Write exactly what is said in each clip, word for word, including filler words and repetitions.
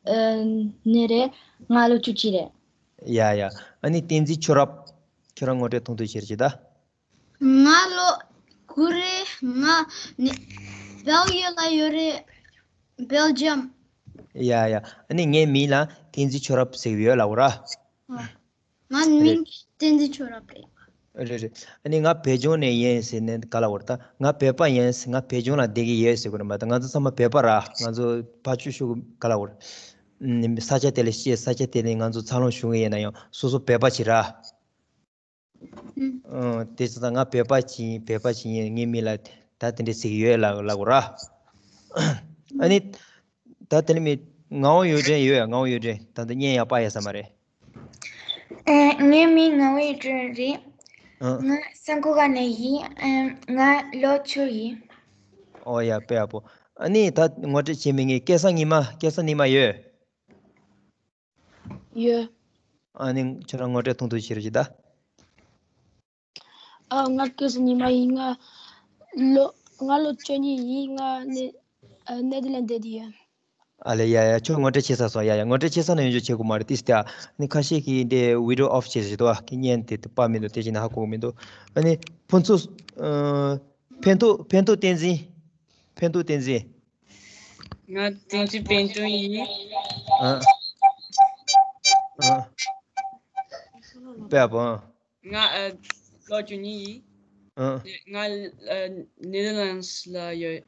ཨ་ནས་རེད། ང་ལོ་བཅུ་གཅིག་རེད། ཡ་ཡ། ཨ་ནི་བསྟན་འཛིན་ཆོས་རབ། ཁྱོད་རང་ངོ་སྤྲོད་ཐུང་ཐུང་བྱེད་རོགས་བྱེད་ད། ང་ལོ་དགུ་རེད། ང་ནི་བེལ་ཡུ་ལ་ཡོད་རེད། བེལ་ཇམ། ཡ་ཡ། ཨ་ནི་ངའི་མིང་ལ་བསྟན་འཛིན་ཆོས་རབ་ཟེར་གྱི་ཡོད་ལབ་དགོས་ར། ང་རེད། མིང་བསྟན་འཛིན་ཆོས་རབ་རེད། རེད་རེད། ཨ་ནི་ང་བོད་ལྗོངས་ནས་ཡིན་ཟེར་ནས་ག་ལབ་དགོས་རེད་ད། ང་བོད་པ་ཡིན། ང་བོད་ལྗོངས་ལ་བསྡད་ཀྱི་ཡོད་ཟེར་དགོས་རེད་མ་གཏོགས། ང་ཚོ་ཚང་མ་བོད་པ་ར། ང་ཚོ་ཕར་ཕྱོགས་ཤུགས་ག་ལབ་དགོས་རེད། ཨུམ། ས་ཆ་དེ་ལ་སྐྱེས། ས་ཆ་དེ་ནས་ང་ཚོ་འཚར་ལོངས་བྱུང་གི་ཡིན་ན་ཡང་སོ་སོ་བོད་པ་ཅིག་ར། ཨུམ། ཨང་། དེ་ཚོ་ད་ང་བོད་པ་ཅིག་ཡིན། བོད་པ་ཅིག་ཡིན། ངའི་མིང་ལ་ད་དེ་འདྲ་ཟེར་གྱི་ཡོད་ལབ་ལབ་དགོས་ར། ཨ་ནི་ད་དེ་ནས་མི་ངག་དབང་གཡུ་སྒྲོན་ཡོད། ངག་དབང་གཡུ་སྒྲོན། ད་ལྟ་བརྙན་ཡང་པར་ཡོད་ས་མ་རེད། ཨེ། ངའི་མིང་ངག་དབང་གཡུ་སྒྲོན་རེད། ཨང་། ང་སང་ཁོ་ག་ནས་ཡིན། ཨེ། ང་ལོ་བཅུ་ཡིན། ཨོ་ཡ། དཔེ་ཡག་པོ། ཨ་ནི་ད་ངོ་སྤྲོད་བྱེད་མི་ངའི་སྐལ་བཟང་ཉི་མ། སྐལ་བཟང་ཉི་མ་ཡོད། ཡོད། ཨ་ནི་ཁྱོད་རང་ངོ་སྤྲོད་ཐུང་ཐུང་བྱེད་རོགས་བྱེད་ད། ཨ། ང་སྐལ་བཟང་ཉི་མ་ཡིན། ང་ལོ་ང་ལོ་བཅུ་གཉིས་ཡིན། ང་ནི་ཨ་ནེ་དར་ལན་བསྡད་ཡོད། ཨ་ལེ། ཡ་ཡ། ཁྱོད་ངོ་སྤྲོད་བྱེད་ཚར་སོང་། ཡ་ཡ། ངོ་སྤྲོད་བྱེད་ཚར་ན་ཡོང་རྒྱུ་བྱེད་དགོས་མ་རེད། ཏིས་ཏ་ནི་ཁ་ཤས་ཀྱིས་འདི་བི་ཌི་ཡོ་ཨོཕ་བྱེད་བཞིན་འདུག་བ། ཁྱེད་བརྙན་དེ་དེ་པར་མི་འདུག་དེ་བཞིན་ཧ་གོ་གི་མི་འདུག་ཨ་ནི་ཕུན་ཚོགས། ཨ། ཕན་ཐོགས། ཕན་ཐོགས་བསྟན་འཛིན། ཕན་ཐོགས་བསྟན་འཛིན། ང་བསྟན་འཛིན་དཔལ་སྒྲོན་ཡིན། ཨ། ཨ། དཔེ་ཡག་པོ། ཨ། ང་ཨ་ལོ་བཅུ་གཉིས་ཡིན། ཨ། ང་ཨ་ནེ་དར་ལན་སི་ལ་ཡོད།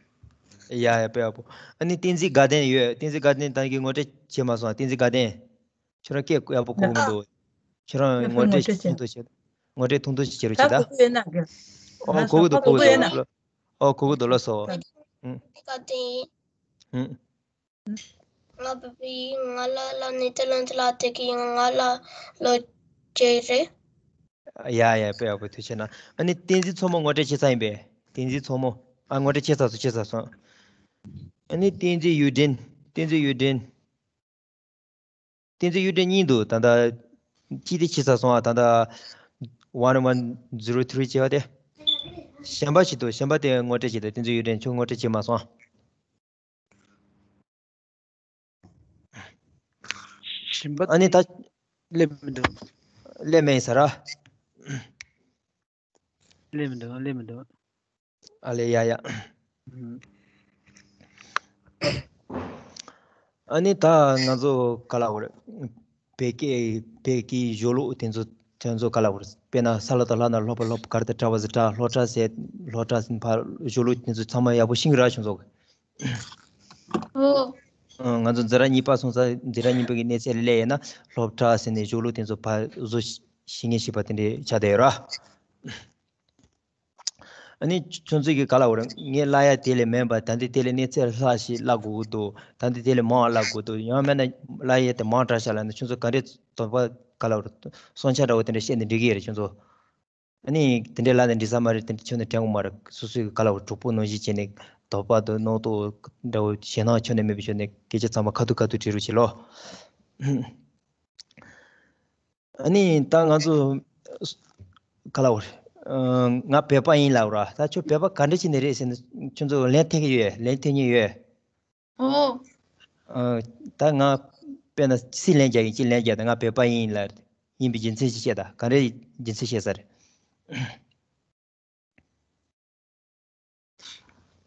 ཡ་ཡ། དཔེ་ཡག་པོ། ཨ་ནི་བསྟན་འཛིན་དགའ་ལྡན་ཡོད། བསྟན་འཛིན་དགའ་ལྡན་ད་གིན་ངོ་སྤྲོད་བྱས་མ་སོང་། བསྟན་འཛིན་དགའ་ལྡན། ཁྱོད་རང་སྐད་ཡག་པོ་གོ་གི་མི་འདུག་ཁྱོད་རང་ངོ་སྤྲོད་ཐུང་ཐུང་བྱེད། ངོ་སྤྲོད་ཐུང་ཐུང་ཞིག་བྱེད་རོགས་བྱེད་ད། ཨོ། གོ་གི་འདུག་གོ་གི་འདུག་ཨོ། གོ་གི་འདུག་ལགས་སོ། ཨུ། བསྟན་འཛིན་དགའ་ལྡན་ཡིན། ཨུ། ང་བོད་པ་ཡིན། ང་ལ་ལ་ནེ་དར་ལན་སི་ལ་བསྡད་ཀྱི་ཡིན། ང་ལ་ལོ་བརྒྱད་རེད། ཡ་ཡ། དཔེ་ཡག་པོ། ཐུགས་རྗེ་གནང་། ཨ་ནི་བསྟན་འཛིན་མཚོ་མོ་ངོ་སྤྲོད་བྱེད་ཚར་ཡིན་པས། བསྟན་འཛིན་མཚོ་མོ། ཨ། ངོ་སྤྲོད་བྱེད་ཚར་སོང་། བྱེད་ཚར་སོང་། ཨ་ནི་བསྟན་འཛིན་གཡུ་སྒྲོན། བསྟན་འཛིན་གཡུ་སྒྲོན། བསྟན་འཛིན་གཡུ་སྒྲོན་གཉིས་འདུག་ད་ལྟ་གཅིག་དེ་ཕྱིར་ཚར་སོང་ཨ། ད་ལྟ་ཝན་ཝན་ཛི་རོ་ཐི་རི་བྱས་པ་དེ། གཞན་པ་ཞིག་འདུག་གཞན་པ་དེ་ངོ་སྤྲོད་བྱེད་དང་། བསྟན་འཛིན་གཡུ་སྒྲོན། ཁྱོད་ངོ་སྤྲོད་བྱེད་མ་སོང་ཨ། གཞན་པ་ཨ་ནི་ད། སླེབས་མི་འདུག་སླེབས་མེད་ས་ར། སླེབས་མི་འདུག་སླེབས་མི་འདུག་ཨ་ལེ། ཡ་ཡ། ཨུམ། ཨ་ནི་ད་ང་ཚོ་ག་ལབ་དགོས་རེད། བོད་སྐད། བོད་སྐད་གཞུང་ལུགས་དེ་ཚོ། དེ་ཚོ་ག་ལབ་དགོས་རེད། དཔེར་ན་ས་ལ་དང་ལྷ་ན་སློབ་པ་སློབ། གར་དང་གྲྭ་བ་ཟེར་གྲྭ། སློབ་གྲྭ་ཟེར་སློབ་གྲྭ་ཟེར་ཕར། གཞུང་ལུགས་དེ་ཚོ་ཚང་མ་ཡག་པོ་ཤེས་ཀྱི་རེད་ཁྱོད་ཚོ། ཨོ། ཨ། ང་ཚོ་འཛིན་གྲྭ་གཉིས་པ་སོང་ཙང་འཛིན་གྲྭ་གཉིས་པ་གི་གནས་ཚད་ལ་སླེབས་ཡོད་ན་སློབ་གྲྭ་ཟེར་ནས་གཞུང་ལུགས་དེ་ཚོ་ཕར་བཟོ་ཤེས་མཁན་ཞིག་པ་དེ་འདྲའི་ཆགས་བསྡད་ཡོད་ར། ཨ་ནི་ཁྱོད་ཚོས་ཀྱི་ག་ལབ་དགོས་རེད། ངས་བསླབ་ཡ་དེ་ལས་མིན་པ་ད་འདི་དེ་ལས་གནས་ཚད་ལྷག་ཞིག་བསླབ་དགོས་ཀྱི་འདུག་ད་འདི་དེ་ལས་མང་བ་བསླབ་དགོས་འདུག་ཡང་མིན་ན་བསླབ་ཡ་དེ་མང་དྲགས་ཤག་ལབ་ན་ཁྱོད་ཚོ་ག་འདྲའི་དོགས་པ་ག་ལབ་དགོས་རེད། བསམ་འཆར་འདྲ་བོ་དེ་འདྲ་བཤད་ནས་འགྲིག་གི་ཡོད་རེད་ཁྱོད་ཚོ། ཨ་ནི་དེ་འདྲའི་ལབ་ནས་འགྲིག་ས་མ་རེད། དེ་འདྲ་ཁྱོན་ནས་དྲན་དགོས་མ་རེད། སོ་སོའི་ག་ལབ་དགོས། གྲོགས་པོ་ནང་བཞིན་བྱས་ནས་དོགས་པ་དང་རྣོ་རྟོག་འདྲ་བོ་ཞེད་སྣང་ཁྱོན་ནས་མེད་པའི་ཆ་ནས་སྐད་ཆ་ཚང་མ་ཁ་ཐུག་ཁ་ཐུག་དྲིས་རོགས་བྱེད་ལོ། ཨ་ནི་ད་ང་ཚོ་ག་ལབ་དགོས་རེད། ཨ། ང་བོད་པ་ཡིན་ལབ་ར། ད་ཁྱོད་བོད་པ་ག་འདྲ་བྱས་ནས་རེད་ཟེར་ན་ཁྱོད་ཚོ་ལན་ཐེབས་ཀྱི་ཡོད། ལན་ཐེབས་མཁན་ཡོད། ཨོ། ཨ། ད་ང་དཔེར་ན་སུས་ལན་རྒྱག་གི་ཡིན། ཅིག་ལན་རྒྱག་དང་། ང་བོད་པ་ཡིན་ལབ། ཡིན་པའི་རྒྱུ་མཚན་ཅིག་བཤད་དང་། ག་རེ་རྒྱུ་མཚན་བཤད་ས་རེད།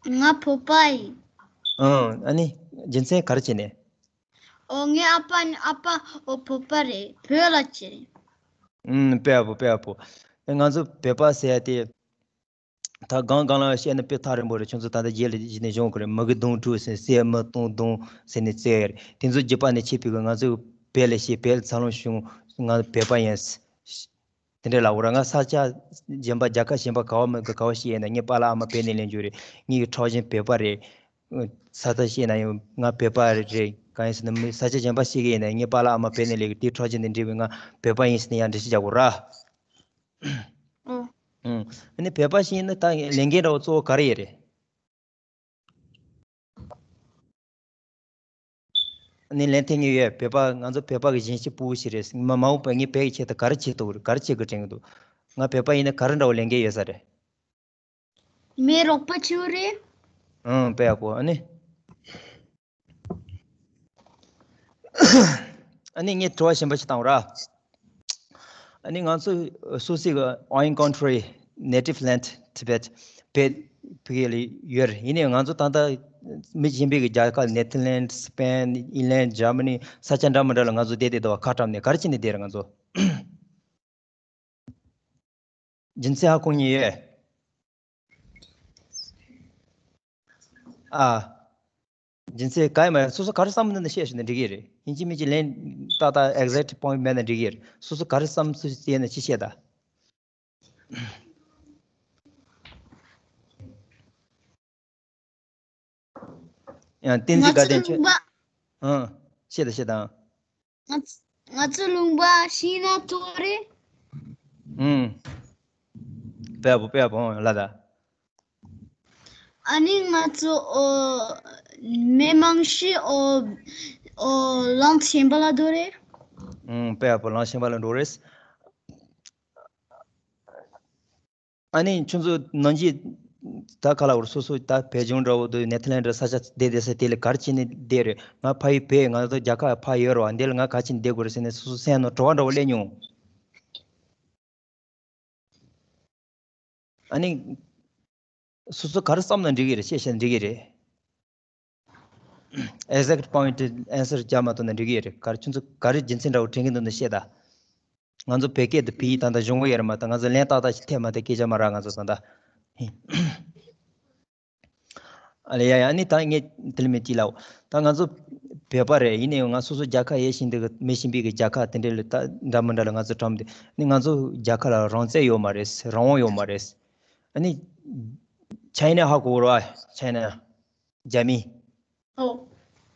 ང་བོད་པ་ཡིན། ཨང་། ཨ་ནི་རྒྱུ་མཚན་ག་རེ་བྱས་ནས། ཨོ། ངའི་ཨ་ཕ་ནི། ཨ་ཕ་ཨོ་བོད་པ་རེད། བོད་ལ་སྐྱེས། ཨུམ། དཔེ་ཡག་པོ། དཔེ་ཡག་པོ། ཨེ། ང་ཚོ་བོད་པ་ཟེར་ཡ་དེ། ད་སྒང་སྒང་ལ་བཤད་ན་དཔེ་ཐག་རིང་པོ་རེད། ཁྱོད་ཚོ་ད་ལྟ་རྗེས་ལ་གཞི་ནས་སྦྱོང་དགོས་རེད། མི་དགེ་གདུང་དྲུག་ཟེར། བསད་མི་གཏོང་གདུང་ཟེར་ནས་རྩོད་ཡ་རེད། དེ་ཚོ་རྒྱུད་པ་ནས་མཆེད་པའི་གི་ང་ཚོས་བོད་ལ་སྐྱེས། བོད་ལ་འཚར་ལོངས་བྱུང་། ང་བོད་པ་ཡིན། དེ་འདྲ་ལབ་དགོས་ར། ང་ས་ཆ་གཞན་པ། རྒྱལ་ཁབ་གཞན་པ་ག་བ་མིན་གི་ག་བ་ཞིག་ཡིན་ན། ངའི་པཱ་ལགས་ཨ་མ་བོད་ནས་ལེན་རྒྱུ་རེད། ངའི་གི་ཕྲུ་གུ་བོད་པ་རེད། ས་ཆ་ཞིག་ན་ཡང་ང་བོད་པ་རེད། གང་ཡིན་ཟེར་ན་མི། ས་ཆ་གཞན་པ་ཞིག་ཡིན་ན་ངའི་པཱ་ལགས་ཨ་མ་བོད་ནས་ལེན་གི། དེའི་ཕྲུ་གུ་འདི་འདྲ་བས་ང་བོད་པ་ཡིན་ཟེར་ནས་ཡར་འགྲེལ་བཤད་རྒྱག་དགོས་ར། ཨོ། ཨུམ། ཨ་ནི་བོད་པ་ཞིག་ཡིན་ན་ད་ལས་འགན་འདྲ་བོ་གཙོ་བོ་ག་རེ་ཡོད་རེད། ཨ་ནི་ལན་ཐེབས་མཁན་ཡོད། བོད་པ། ང་ཚོ་བོད་པ་གི་གཞོན་སྐྱེས་ཕྲུ་གུ་ཞིག་རེད། མ་མ་འོངས་པར་ངས་བོད་ཀྱི་ཆེད་དུ་ག་རེ་བྱེད་ཐུབ་ཀྱི་རེད། ག་རེ་བྱེད་དགོས་དྲན་གྱི་འདུག་ང་བོད་པ་ཡིན་ན་ག་རེ་འདྲ་བོ་ལས་འགན་ཡོད་ས་རེད། མི་རོགས་པ་བྱེད་དགོས་རེད། ཨང་། དཔེ་ཡག་པོ། ཨ་ནི། ཨ་ནི་ངས་དྲི་བ་གཞན་པ་ཞིག་བཏང་ར། ཨ་ནི་ང་ཚོ་སོ་སོའི་གི་own country, native land, Tibet བོད་ཕ་གི་ལ་ཡོད་རེད། ཡིན་ནའི་ང་ཚོ་ད་ལྟ་མི་གཞན་པའི་གི་རྒྱལ་ཁབ་Netherlands, Spain, England, Germany ས་ཆ་འདྲ་མི་འདྲ་ལ་ང་ཚོ་བསྡད་བསྡད་འདུག་བ། ཁ་བཀྲམ་ནས་ག་རེ་བྱས་ནས་བསྡད་རེད་ང་ཚོ། རྒྱུ་མཚན་ཧ་གོ་མཁན་ཡོད། ཨ། རྒྱུ་མཚན་ག་ཡི་མ་རེད། སོ་སོ་ག་རེ་བསམ་འདུག་ན་བཤད་ཤོག་ན་འགྲིག་གི་རེད། ཡིན་གཅིག་མིན་གཅིག་ལན་ཏག་ཏག་exact point མེད་ན་འགྲིག་གི་རེད། སོ་སོ་ག་རེ་བསམ་ཚུལ་བཤད་ན་ཅི་བཤད་ད། ཡང་བསྟན་འཛིན་དགའ་ལྡན་ཁྱོད། ཨང་། བཤད་ད་བཤད་ད། ང་ཚོ་ང་ཚོ་ལུང་པ་ཤིང་ནགས་མཐོ་རེད། ཨུམ། དཔེ་ཡག་པོ་དཔེ་ཡག་པོ། ཨང་། ལ་ད། ཨ་ནི་ང་ཚོ་ཨོ་མི་མང་ཤོས་ཨོ་ཨོ་གླིང་ཆེན་པོ་ལ་འགྲོ་རེད། ཨུམ། དཔེ་ཡག་པོ། གླིང་ཆེན་པོ་ལ་འགྲོ་རེད། ཨ་ནི་ཁྱོད་ཚོ་ནང་གི་ད་ག་ལ་བར་སོ་སོ་ད་བོད་ལྗོངས་འདྲ་བོ་དུ་Netherlands ས་ཆ་བསྡད་བསྡད་ས་དེ་ལ་ག་རེ་བྱས་ནས་བསྡད་རེད། ང་ཕ་ཡུལ་བོད། ང་ཚོ་རྒྱལ་ཁབ་ཕ་ཡུལ་རེད་བ། འདི་ལ་ང་ག་རེ་བྱས་ནས་བསྡད་དགོས་རེད་ཟེར་ནས་སོ་སོ་སེམས་ནང་དྲི་བ་འདྲ་བོ་སླེབས་མྱོང་། ཨ་ནི། སོ་སོ་ག་རེ་བསམ་ན་འགྲིག་གི་རེད། བཤད་བཤད་ན་འགྲིག་གི་རེད། Exact point answer རྒྱག་མ་ཐུབ་ན་འགྲིག་གི་རེད། ག་རེ་ཁྱོད་ཚོ་ག་རེ་རྒྱུ་མཚན་འདྲ་བོ་དྲན་གི་འདུག་ན་བཤད་ད། ང་ཚོ་བོད་སྐད་དང་བོད་ཡིག་ད་ལྟ་སྦྱོང་གི་ཡོད་རེད་མ་གཏོགས་ང་ཚོ་ལན་ཏག་ཏག་ཞིག་ཐེབས་མ་ཐེབས་སྐད་ཆ་མ་རག་ང་ཚོ་ད་ལྟ། ཨ་ལེ་ཡ་ཡ། ཨ་ནི་ད་ངས་དེ་ལ་མི་ཅི་ལའོ། ད་ང་ཚོ་བོད་པ་རེད། ཡིན་ནའི་ང་སོ་སོ་རྒྱལ་ཁབ་ཡོད་བཞིན་དུ་མི་གཞན་པའི་གི་རྒྱལ་ཁབ་དེ་འདྲ་ལ་ད་འདྲ་མི་འདྲ་ལ་ང་ཚོ་འགྲམ་དེ་ནི་ང་ཚོ་རྒྱལ་ཁབ་ལ་རང་བཙན་ཡོད་མ་རེད། རང་དབང་ཡོད་མ་རེད། ཨ་ནི་China ཧ་གོ་ར། China རྒྱ་མི། ཨོ།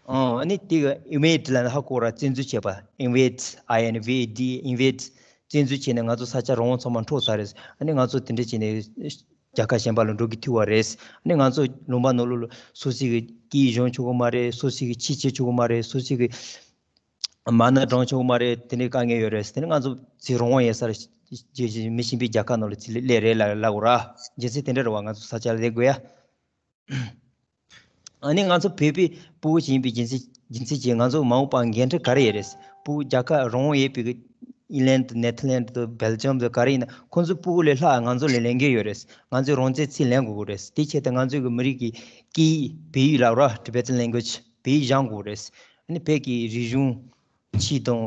ཨོ། ཨ་ནི་དེ་གི་invade ལ་ཧ་གོ་ར། བཙན་འཛུལ་བྱས་པ། invade, I N V A D E, invade བཙན་འཛུལ་བྱས་ནས་ང་ཚོ་ས་ཆ་རང་དབང་ཚང་མ་འཕྲོག་ཚར་རེད། ཨ་ནི་ང་ཚོ་དེ་འདྲ་བྱས་ནས་རྒྱལ་ཁབ་གཞན་པ་ལ་འགྲོ་གི་ཐུག་པ་རེད། ཨ་ནི་ང་ཚོ་ལུང་པ་ནང་ལོགས་ལ་སོ་སོའི་གི་སྐད་ཡིག་སྦྱོང་ཆོག་གི་མ་རེད། སོ་སོའི་གི་ཆོས་བྱེད་ཆོག་གི་མ་རེད། སོ་སོའི་གི་མ་ཎི་བགྲང་ཆོག་གི་མ་རེད། དེ་འདྲའི་དཀའ་ངལ་ཡོད་རེད། དེ་ནི་ང་ཚོ་ཚེ་རང་དབང་ཡོད་སར་མི་གཞན་པའི་རྒྱལ་ཁབ་ནང་ལ་ཚེ་སླེབས་རེད་ལ་ལབ་དགོས་ར། རྒྱུ་མཚན་དེ་འདྲ་རེད་བ། ང་ཚོ་ས་ཆ་ལ་བསྡད་དགོས་ཡ། ཨ་ནི་ང་ཚོ་བོད་པའི་ཕྲུ་གུ་ཞིག་ཡིན་པའི་རྒྱུ་མཚན་རྒྱུ་མཚན་གྱིས་ང་ཚོ་མ་འོངས་པར་འགན་འཁྲི་ག་རེ་ཡོད་རེད། ཕྲུ་གུ་རྒྱལ་ཁབ་རང་དབང་ཡོད་པའི་England དང་Netherlands དང་Belgium དང་ག་རེ་ཡིན་ན་ཁོང་ཚོའི་ཕྲུ་གུ་ལས་ལྷག་ང་ཚོ་ལ་ལས་འགན་ཡོད་རེད། ང་ཚོས་རང་བཙན་ཚུར་ལེན་དགོས་ཀྱི་རེད། དེའི་ཆེད་དུ་ང་ཚོའི་གི་མི་རིགས་ཀྱི་སྐད་ཡིག་བོད་ཡིག་ལབ་ར། Tibetan language བོད་ཡིག་སྦྱང་དགོས་རེད། ཨ་ནི་བོད་ཀྱི་རིག་གཞུང་ཆོས་དང་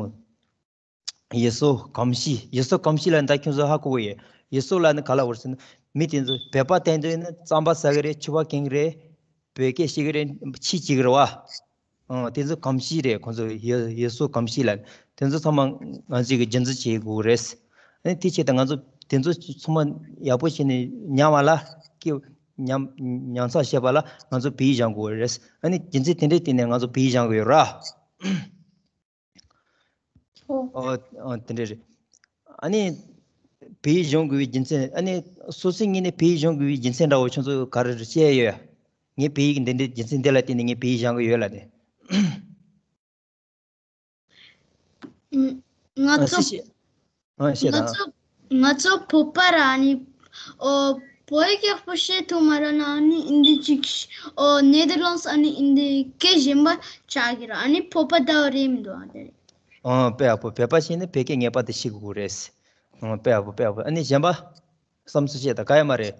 ཡུལ་སྲོལ་གོམས་གཤིས། ཡུལ་སྲོལ་གོམས་གཤིས་ལ་ད་ཁྱོད་ཚོ་ཧ་གོ་ཡོད། ཡུལ་སྲོལ་ལ་ནི་ག་ལ་བར་སོང་ན་མི་དེ་ཚོ་བོད་པ་དེ་ཚོ་ཡིན་ན་རྩམ་པ་ཟ་གི་རེད། ཕྱུ་པ་གྱོན་གི་རེད། བོད་སྐད་བཤད་གི་རེད། ཆོས་བྱེད་གི་རེད་བ། ཨང་། དེ་ཚོ་གོམས་གཤིས་རེད། ཁོང་ཚོ་ཡུལ་ཡུལ་སྲོལ་གོམས་གཤིས་ལ་དེ་ཚོ་ཚང་མ་ང་ཚོས་གི་རྒྱུན་འཛིན་བྱེད་དགོས་རེད། ཨ་ནི་དེ་ཆེད་དུ་ང་ཚོ་དེ་ཚོ་ཚང་མ་ཡག་པོ་བྱས་ནས་ཉམས་པ་ལ་སྐྱེ་ཉམས་ཉམས་ཚགས་བྱེད་པ་ལ་ང་ཚོ་བོད་ཡིག་སྦྱང་དགོས་རེད། ཨ་ནི་རྒྱུ་མཚན་དེ་འདྲའི་སྟེང་ནས་ང་ཚོ་བོད་ཡིག་སྦྱང་གི་ཡོད་ར། ཨོ། ཨོ། ཨོ། དེ་འདྲ་རེད། ཨ་ནི། བོད་ཡིག་སྦྱང་དགོས་པའི་རྒྱུ་མཚན། ཨ་ནི། སོ་སོའི་ངོས་ནས་བོད་ཡིག་སྦྱང་དགོས་པའི་རྒྱུ་མཚན་འདྲ་བོ་ཁྱོད་ཚོ་ག་རེ་བཤད་ཡོད་ཡ། ངས་བོད་ཡིག་འདི་འདྲའི་རྒྱུ་མཚན་འདི་ལ་བརྟེན་ནས་ངས་བོད་ཡིག་སྦྱང་གི་ཡོད་ལབ་ནས། ང་ཨ་ཚོ། སི་ཤི། ཨ། བཤད་ང་དང་། ཚོ། ང་ཚོ་བོད་པ་ར་ནི། ཨོ། བོད་ཡིག་ཡག་པོ་བཤད་ཐུབ་མ་ར་ན་ནི་ཨིན་དི་ཅིག་ཨོ། ནེ་དར་ལན་སི་ཨ་ནི་ཨིན་དི་སྐད་གཞན་པ་ཆགས་ཀྱི་ར། ཨ་ནི་བོད་པ་འདྲ་བོ་རེད་མི་འདུག་ཨ་དེ་རེད། ཨ། དཔེ་ཡག་པོ། བོད་པ་ཞིག་ནི་བོད་སྐད་ངེས་པར་དུ་ཤེས་དགོས་རེད། ཨ། དཔེ་ཡག་པོ། དཔེ་ཡག་པོ། ཨ་ནི་གཞན་པ། བསམ་ཚུལ་བཤད་དང་། ག་ཡོད་མ་རེད།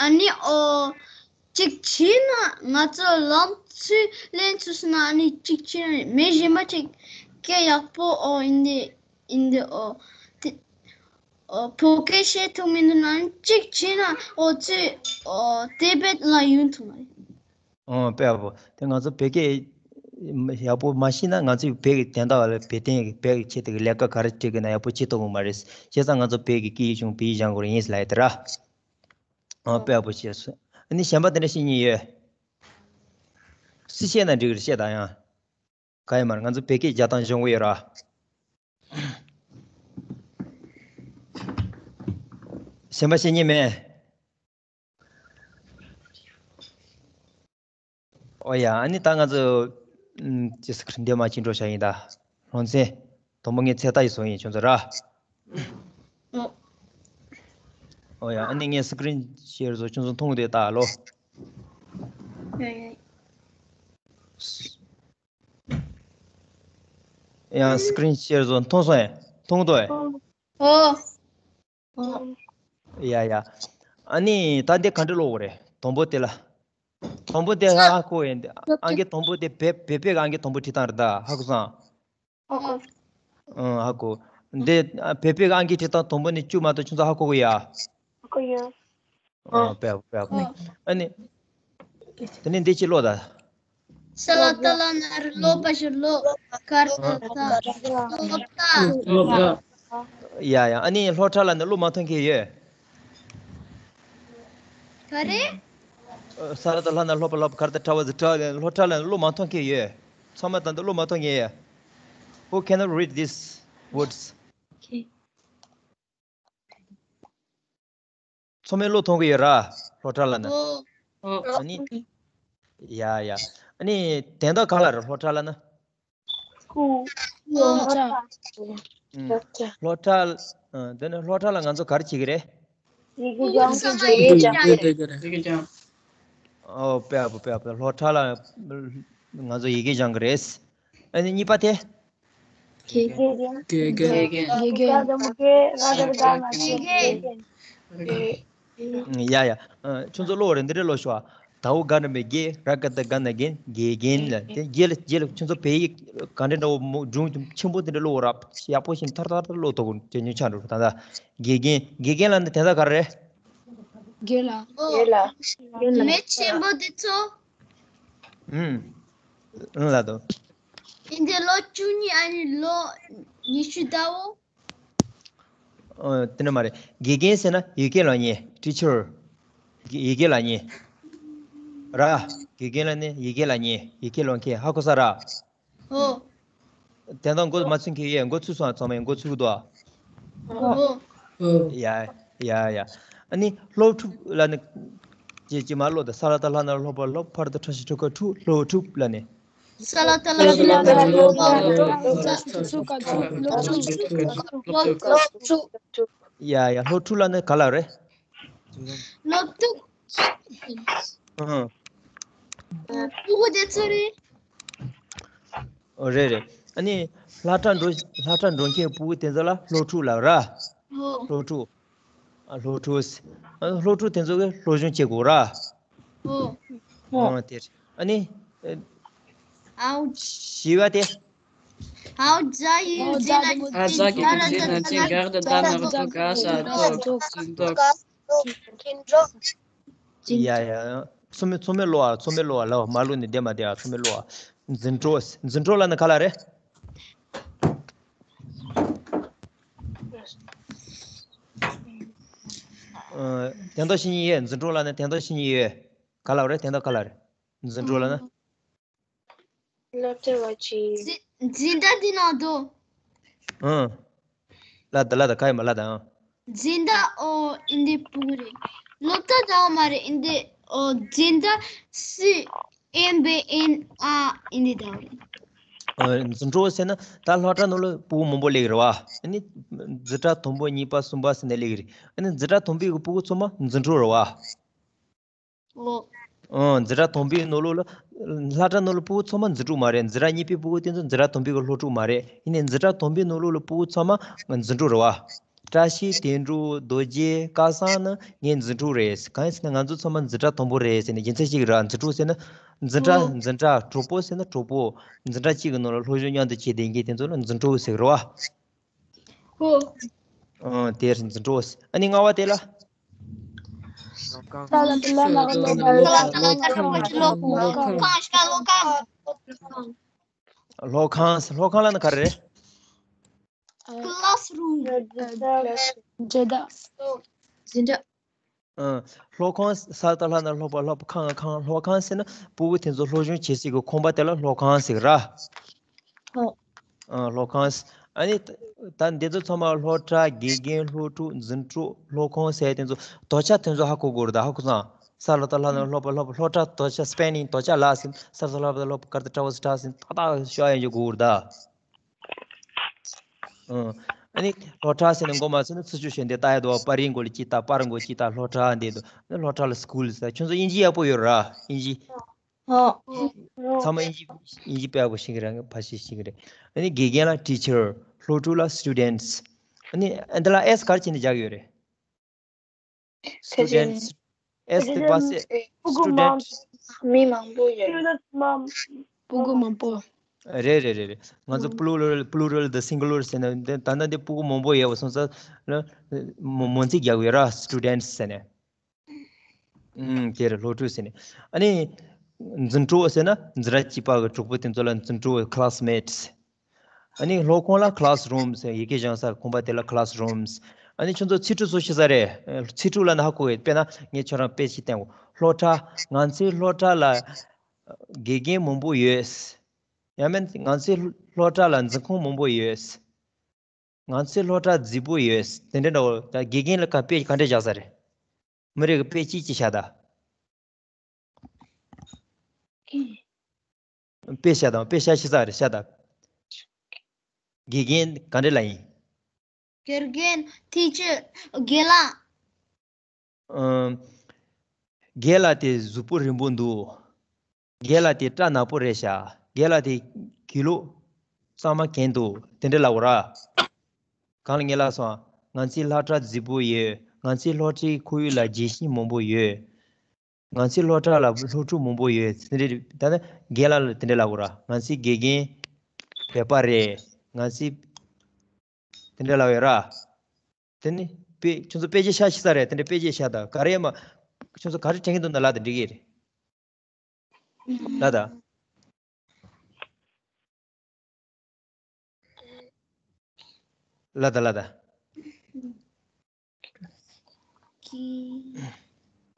ཨ་ནི་ཨོ། གཅིག་བྱས་ན་ང་ཚོ་ལམ་ཚུར་ལེན་ཚུལ་སོང་ན། ཨ་ནི་གཅིག་བྱས་ན་མི་གཞན་པ་ཅིག་སྐད་ཡག་པོ་ཨོ་ཨིན་དི་ཨིན་དི་ཨོ་དེ་ཨོ་བོད་སྐད་བཤད་ཐུབ་མི་འདུག་ན། ཨ་ནི་གཅིག་བྱས་ན་ཨོ་ཚུར་ཨོ་ཏི་བེད་ལ་ཡོང་ཐུབ་མ་རེད། ཨོ། དཔེ་ཡག་པོ། དེ་ང་ཚོ་བོད་སྐད་ཡག་པོ་མ་ཤེས་ན་ང་ཚོས་བོད་ཀྱི་དོན་དག་ལ་བོད་དོན་གྱི་བོད་ཀྱི་ཆེད་དུ་ལས་ཀ་ག་རེ་བྱེད་དགོས་ན་ཡག་པོ་བྱེད་ཐུབ་ཀྱི་མ་རེད། བྱས་ཙང་ང་ཚོ་བོད་ཀྱི་སྐད་ཡིག་སྦྱང་བོད་ཡིག་སྦྱང་དགོས་རེད་ཡིན་ལབ་ཡ་དེ་ར། ཨོ། དཔེ་ཡག་པོ་བཤད་སོང་། ཨ་ནི་གཞན་པ་དེ་འདྲ་བཤད་མཁན་ཡོད། སུས་བཤད་ན་འགྲིག་གི་རེད། བཤད་དང་ཡང་། ག་ཡོད་མ་རེད། ང་ཚོ་བོད་སྐད་རྒྱག་སྟངས་སྦྱོང་གི་ཡོད་ར། གཞན་པ་བཤད་མཁན་མེད། ཨོ་ཡ། ཨ་ནི་ད་ང་ཚོ་ཨམ་ཅི་སི་ཀྲིན་འདི་མ་ཅིག་འགྲོ་བྱ་ཡིན་ད། རང་བཙན། དང་པོ་ངས་ཚོད་ལྟ་ཡི་བཟོ་ཡིན་ཁྱོད་ཚོ་ར། ཨོ། ཨོ་ཡ། ཨ་ནི་ངས་སི་ཀྲིན་ཤེར་བཟོ། ཁྱོད་ཚོ་མཐོང་གི་འདུག་ད་ལོ། ཡ་ཡ། ཡང་screen share བཟོ་མཐོང་སོང་ཨེ། མཐོང་འདུག་ཨེ། ཨོ། ཡ་ཡ། ཨ་ནི་ད་འདི་ག་འདྲ་ཀློག་དགོས་རེད། དང་པོ་དེ་ལ། དང་པོ་དེ་ཧ་ཧ་གོ་ཡིན། ཨང་ཀི་དང་པོ་དེ་བེ་བེ་པེ་གི་ཨང་ཀི་དང་པོ་བྲིས་སྟངས་རེད་ད། ཧ་གོ་སོང་། ཨོ། ཨང་ཧ་གོ། འདི་བེ་པེ་གི་ཨང་ཀི་བྲིས་སྟངས་དང་པོ་ནས་བཅུ་མ་གཏོགས་ཁྱོད་ཚོ་ཧ་གོ་གི་ཡ། ཧ་གོ་ཡ། ཨ་པེ་པེ་པེ། ཨ་ནི། དེ་ནས་འདི་ཅི་ཀློག་ད། ས་ལ་ཏ་ལ་ན་རི་ལོ་པ་ཞུ་ལོ། ཀར་ཏ་ཏ། ལོ་ཏ། ལོ་ཏ། ཡ་ཡ། ཨ་ནི་ལྷོ་ཁྲ་ལ་ནི་གླུ་མ་མཐོང་མཁན་ཡོད། ག་རེ། ས་ལ་ཏ་ལ་ན་ལྷོ་པ་ལྷོ་པ་ཀར་ཏ་ཏ་བ་ཟི་ཏྲ། ལྷོ་ཁྲ་ལ་ནི་གླུ་མ་མཐོང་མཁན་ཡོད། ཚང་མ་ད་འདི་གླུ་མ་མཐོང་མཁན་ཡོད། Who cannot read these words? ཚང་མས་གླུ་མཐོང་གི་ཡོད་ར། ལྷོ་ཁྲ་ལ་ན། ཨོ། ཨ་ནི། ཡ་ཡ། ཨ་ནི་དན་རྟགས་ག་ལ་རེད་ལྷོ་ཁྲ་ལ་ན། ཁུ། ལྷོ་ཁྲ། ཨུམ། ལྷོ་ཁྲ། ཨ། དེ་ནི་ལྷོ་ཁྲ་ལ་ང་ཚོ་ག་རེ་བྱེད་ཀྱི་རེད། ཡི་གེ་སྦྱང་གི་རེད། ཡི་གེ་སྦྱང་གི་རེད། ཨོ། དཔེ་ཡག་པོ་དཔེ་ཡག་པོ། ལྷོ་ཁྲ་ལ་ང་ཚོ་ཡི་གེ་སྦྱང་གི་རེད། ཨ་ནི་གཉིས་པ་དེ། དགེ་རྒན། དགེ་རྒན། དགེ་རྒན། དགེ་རྒན། དགེ་རྒན། དགེ་རྒན། དགེ་རྒན། ཡ་ཡ། ཨ། ཁྱོད་ཚོ་ཀློག་རེད། འདི་འདྲ་ཀློག་ཤོག་ཨ། ད་འོ་ག་ན་མེ་དགེ། ར་ག་ད་ག་ན་རྒན། དགེ་རྒན་ལ། དེ་རྗེས་ལ་རྗེས་ལ་ཁྱོད་ཚོ་བོད་ཡིག་ག་འདྲ་འདྲ་བོ་མོ་སྒྲུང་ཆེན་པོ་དེ་འདྲ་ཀློག་ར། ཡག་པོ་ཞིག་ཐར་ཐར་ཐར་ཀློག་ཐུབ་དགོས་དེ་ཉོ་ཆ་འགྲོ། ད་ད་དགེ་རྒན། དགེ་རྒན་ལ་ནི་དེ་ད་ག་རེ། དགེ་ལ། དགེ་ལ། མི་ཆེན་པོ་དེ་ཚོ། ཨུམ། ཨུམ་ལ་དོ། ཨིན་དེ་ལོ་བཅུ་གཉིས་ཨ་ནི་ལོ་ཉི་ཤུ་ཟླ་བོ། ཨ། དེ་འདྲ་མ་རེད། དགེ་རྒན་ཟེར་ན་ཡི་གེ་ལ་ཉེ། teacher། ཡི་གེ་ལ་ཉེ། ར། དགེ་རྒན་ལ་ནི་ཡི་གེ་ལ་ཉེ། ཡི་གེ་ལོན་མཁན། ཧ་གོ་ས་ར། ཨོ། དེ་དང་མགོ་མ་ཚུགས་མཁན་ཡོད། མགོ་ཚུགས་སོང་ཨ། ཚང་མས་མགོ་ཚུགས་འདུག་ཨ། ཨོ། ཡ་ཡ་ཡ། ཨ་ནི་སློབ་ཕྲུག་ལ་ནི་ཅི་ཅི་མ་ཀློག་ད། ས་ལ་ཏ་ལྷ་ན་སློབ་པ་སློབ། ཕར་དུ་ཁྲ་ཞབས་ཀྱུ་ཁྲ་ཁྲུ། སློབ་ཕྲུག་ལ་ནི། ས་ལ་ཏ་ལ་ཤ་ལ་ཏ་ལ་ལོ་པ་ལོ་པ། ས་ལ་ཏ་ལ་ཤ་ལ་ཏ་ལ་ལོ་ཕྲུག། ཡ་ཡ། སློབ་ཕྲུག་ལ་ནི་ག་ལ་རེད། སློབ་ཕྲུག། ཨང་། ཕྲུ་གུ་དེ་ཚོ་རེད། ཨོ་རེད་རེད། ཨ་ནི་སློབ་གྲྭ་འགྲོ་སློབ་གྲྭ་འགྲོ་མཁན་ཕྲུ་གུ་དེ་ཚོ་ལ་སློབ་ཕྲུག་ལབ་ར། ཨོ། སློབ་ཕྲུག། ཨ། སློབ་ཕྲུག། ཨ། སློབ་ཕྲུག་དེ་ཚོ་གིས་སློབ་སྦྱོང་བྱེད་དགོས་ར། ཨོ། ཨོ་དེ་རེད། ཨ་ནི། ཨའོ། བཞི་པ་དེ། ཨའོ་ཛ་ཡི་ཛི་ན་ཨ་ཛ་གི་ཛི་ན་ཛི། ག་གི་ག་ན་ག་ག་ས་འཛིན་གྲོགས། འཛིན་གྲོགས། ཡ་ཡ། ཚང་མས་ཚང་མས་ཀློག་ཨ། ཚང་མས་ཀློག་ཨ། ལ་མ་ཀློག་ནས་བསྡད་མ་བསྡད་ཨ། ཚང་མས་ཀློག་ཨ། འཛིན་གྲོགས། འཛིན་གྲོགས་ལབ་ན་ག་ལ་རེད། ཨ། དོན་དག་ཤེས་མཁན་ཡོད། འཛིན་གྲོགས་ལབ་ན་དོན་དག་ཤེས་མཁན་ཡོད། ག་ལ་རེད། དོན་དག་ག་ལ་རེད། འཛིན་གྲོགས་ལབ་ན། སློབ་གྲྭ་བ་ཅི། འཛིན་གྲྭ་འདི་ནང་དུ། ཨང་། ལ་ད་ལ་ད་ག་ཡི་མ་ལ་ད་ཨང་། འཛིན་གྲྭ་ཨོ་ཨིན་དེ་ཕྲུ་གུ་རེད། སློབ་གྲྭ་ད་མ་རེད། ཨིན་དེ་ཨོ་འཛིན་གྲྭ་སི་ཨེམ་བེ་ཨེན་ཨ་ཨིན་དེ་ད་རེད། ཨ། འཛིན་གྲོགས་ཟེར་ན་ད་སློབ་གྲྭ་ནང་ལ་ཕྲུ་གུ་མང་པོ་སླེབས་ཀྱི་རེད་བ། ཨ་ནི་འཛིན་གྲྭ་དང་པོ་གཉིས་པ་གསུམ་པ་ཟེར་ནས་སླེབས་ཀྱི་རེད། ཨ་ནི་འཛིན་གྲྭ་དང་པོའི་གི་ཕྲུ་གུ་ཚང་མ་འཛིན་གྲོགས་རེད་བ། ཨོ། ཨང་། འཛིན་གྲྭ་དང་པོའི་ནང་ལོགས་ལ། སློབ་གྲྭ་ནང་ལ་ཕྲུ་གུ་ཚང་མ་འཛིན་གྲོགས་མ་རེད། འཛིན་གྲྭ་གཉིས་པའི་ཕྲུ་གུ་དེ་ཚོ་འཛིན་གྲྭ་དང་པོའི་གི་སློབ་ཕྲུག་མ་རེད། ཡིན་ནའི་འཛིན་གྲྭ་དང་པོའི་ནང་ལོགས་ལ་ཕྲུ་གུ་ཚང་མ་འཛིན་གྲོགས་རེད་བ། བཀྲ་ཤིས་དོན་གྲུབ་རྡོ་རྗེ་སྐལ་བཟང་ནི་ངའི་འཛིན་གྲོགས་རེད། གང་ཡིན་ཟེར་ན་ང་ཚོ་ཚང་མ་འཛིན་གྲྭ་དང་པོ་རེད་ཟེར་ནས་རྒྱུ་མཚན་གཅིག་རེད། འཛིན་གྲོགས་ཟེར་ན། འཛིན་གྲྭ་ཨོ། འཛིན་གྲྭ། གྲོགས་པོ་ཟེར་ན་གྲོགས་པོ། འཛིན་གྲྭ་གཅིག་གི་ནང་ལ་སློབ་སྦྱོང་མཉམ་དུ་བྱས་བསྡད་མཁན་དེ་ཚོ་ལ་འཛིན་གྲོགས་ཟེར་གི་རེད་བ། ཧོ། ཨང་། དེར་འཛིན་གྲོགས། ཨ་ནི་ལྔ་པ་དེ་ལ། ས་ལ་ཏ་ལ་ན་རོ་ལོ་པ་ལོ་པ་ལོ་ཁང་། ལོ་ཁང་། ལོ་ཁང་། ལྷོ་ཁང་། ལྷོ་ཁང་ལབ་ན་ག་རེ་རེད། ཀླ་སི་རུམ། འབྲེལ་ཟླ། འཛིན་གྲྭ། ཨང་། ལྷོ་ཁང་། ས་ལ་ཏ་ལ་ན་རོ་ལོ་པ་ལོ་པ་ཁང་། ཁང་། ལྷོ་ཁང་ཟེར་ན་ཕྲུ་གུ་དེ་ཚོ་སློབ་སྦྱོང་བྱེད་སའི་གི་ཁང་པ་དེ་ལ་ལྷོ་ཁང་ཟེར་གི་ར། ཧོ། ཨང་། ལྷོ་ཁང་། ཨ་ནི་ད་འདི་ཚོ་ཚང་མ་སློབ་གྲྭ། དགེ་རྒན། སློབ་ཕྲུག་འཛིན་གྲོགས། ལྷོ་ཁང་ཟེར་དེ་ཚོ་དོ་ཆ་དེ་ཚོ་ཧ་གོ་དགོས་རེད་ད། ཧ་གོ་སོང་། ས་ལ་ཏ་ལ་ན་རོ་ལོ་པ་ལོ་པ། སློབ་གྲྭ་དོ་ཆ་སྤེ་ལིང་དོ་ཆ་ལ་ཟིན། ས་ལ་ཏ་ལ་ན་རོ་ལོ་པ་ཀར་ཏ་ཏྲ་བ་ཟ་ཏྲ་ཟིན་ཏག་ཏག་ཤོག་ཡན་ཅོ་དགོས་རེད་ད། ཨང་། ཨ་ནི་སློབ་གྲྭ་ཟེར་ནས་མགོ་མ་ཚོས་ན་ཚུར་ཕྱོགས་ཤོད་འདི་ལྟ་ཡ་འདུག་བ། པར་རིས་མགོ་ལ་ཅིག་ལྟ། པར་མགོ་ཅིག་ལྟ། སློབ་གྲྭ་འདི་འདུག་ཨ་ནི་སློབ་གྲྭ་ལ་སི་ཀུལ་ཟེར། ཁྱོད་ཚོ་དབྱིན་ཇི་ཡག་པོ་ཡོད་ར། དབྱིན་ཇི། ཚང་མ་དབྱིན་ཇི་དབྱིན་ཇི་དཔེ་ཡག་པོ་ཤེས་ཀྱི་རེད། ཕ་ཤི་ཤེས་ཀྱི་རེད། ཨ་ནི་དགེ་རྒན་ལ་teacher། སློབ་ཕྲུག་ལ་students། ཨ་ནི་ཨ་འདི་ལ་S་ག་རེ་བྱས་ནས་རྒྱག་གི་ཡོད་རེད། students། S་དེ་པ་སེ་སྤུ་གུ་student། མང་མི་མང་པོ་ཡོད། སྤུ་གུ་མང་པོ། རེད་རེད་རེད་རེད། ང་ཚོ་plural plural་དང་singular་ཟེར་ན་འདི་ད་ལྟ་འདི་སྤུ་གུ་མང་པོ་ཡོད་པ་སོང་ཙང་ལ་མོ་མོ་ཚིག་རྒྱག་གི་ཡོད་ར། students་ཟེར་ནས། ཨུམ། དེ་རེད། སློབ་ཕྲུག་ཟེར་ནས། ཨ་ནི། འཛིན་གྲོགས་ཟེར་ན་འཛིན་གྲྭ་གཅིག་པ་གི་གྲོགས་པོ་དེ་ཚོ་ལ་འཛིན་གྲོགས། classmates། ཨ་ནི་སློབ་ཁང་ལ་classroom་ཟེར། ཡི་གེ་སྦྱང་ས་ཁང་པ་དེ་ལ་classrooms། ཨ་ནི་ཁྱོད་ཚོ་ཚིག་གྲུབ་བཟོ་ཤེས་ས་རེད། ཚིག་གྲུབ་ལབ་ན་ཧ་གོ་གི། དཔེར་ན་ངས་ཁྱོད་རང་དཔེ་ཞིག་བསྟན་གོ། སློབ་གྲྭ། ང་ཚོའི་སློབ་གྲྭ་ལ་དགེ་རྒན་མང་པོ་ཡོད། ཡང་མིན་ང་ཚོའི་སློབ་གྲྭ་ལ་འཛིན་ཁང་མང་པོ་ཡོད། ང་ཚོའི་སློབ་གྲྭ་རྫིག་པོ་ཡོད། དེ་འདྲ་འདྲ་བོ། ད་དགེ་རྒན་ལ་ག་དཔེ་ག་འདྲ་བཞག་ས་རེད། མི་རེ་གི་དཔེ་གཅིག་གཅིག་བཞག་ད། དཔེ་བཞག་དང་། དཔེ་བཞག་ཤེས་ས་རེད། བཞག་ད། དགེ་རྒན་ག་འདྲ་ལབ་ཡིན། དགེ་རྒན། teacher། རྒན་ལགས། ཨམ། རྒན་ལགས་དེ་གཟུགས་པོ་རིང་པོ་འདུག་རྒན་ལགས་དེ་སྐྲ་ནག་པོ་རེད་ཤག་རྒན་ལགས་དེ་གྱོན་ལོག་གཙང་མ་གྱོན་འདུག་དེ་འདྲ་ལབ་དགོས་ར། གང་ལ་ངས་ལབ་སོང་། ང་ཚོའི་སློབ་གྲྭ་རྫིག་པོ་ཡོད། ང་ཚོའི་སློབ་གྲྭའི་ཁོར་ཡུག་ལ་བརྗིད་ཤིང་མང་པོ་ཡོད། ང་ཚོའི་སློབ་གྲྭ་ལ་སློབ་ཕྲུག་མང་པོ་ཡོད། དེ་འདྲ་ད་ནི་རྒན་ལགས་ལ་དེ་འདྲ་ལབ་དགོས་ར། ང་ཚོའི་དགེ་རྒན་བོད་པ་རེད། ང་ཚོའི་དེ་འདྲ་ལབ་ཡོད་ར། དེ་ནི་དཔེ་ཁྱོད་ཚོ་དཔེ་ཆ་བཞག་ཤེས་ས་རེད། དེ་འདྲ་དཔེ་ཆ་བཞག་ད། ག་རེ་མ་ཁྱོད་ཚོ་ག་རེ་དྲན་གྱི་འདུག་ན་ལབ་ད་འགྲིག་གི་རེད། ལབ་ད། ལབ་ད་ལབ་ད།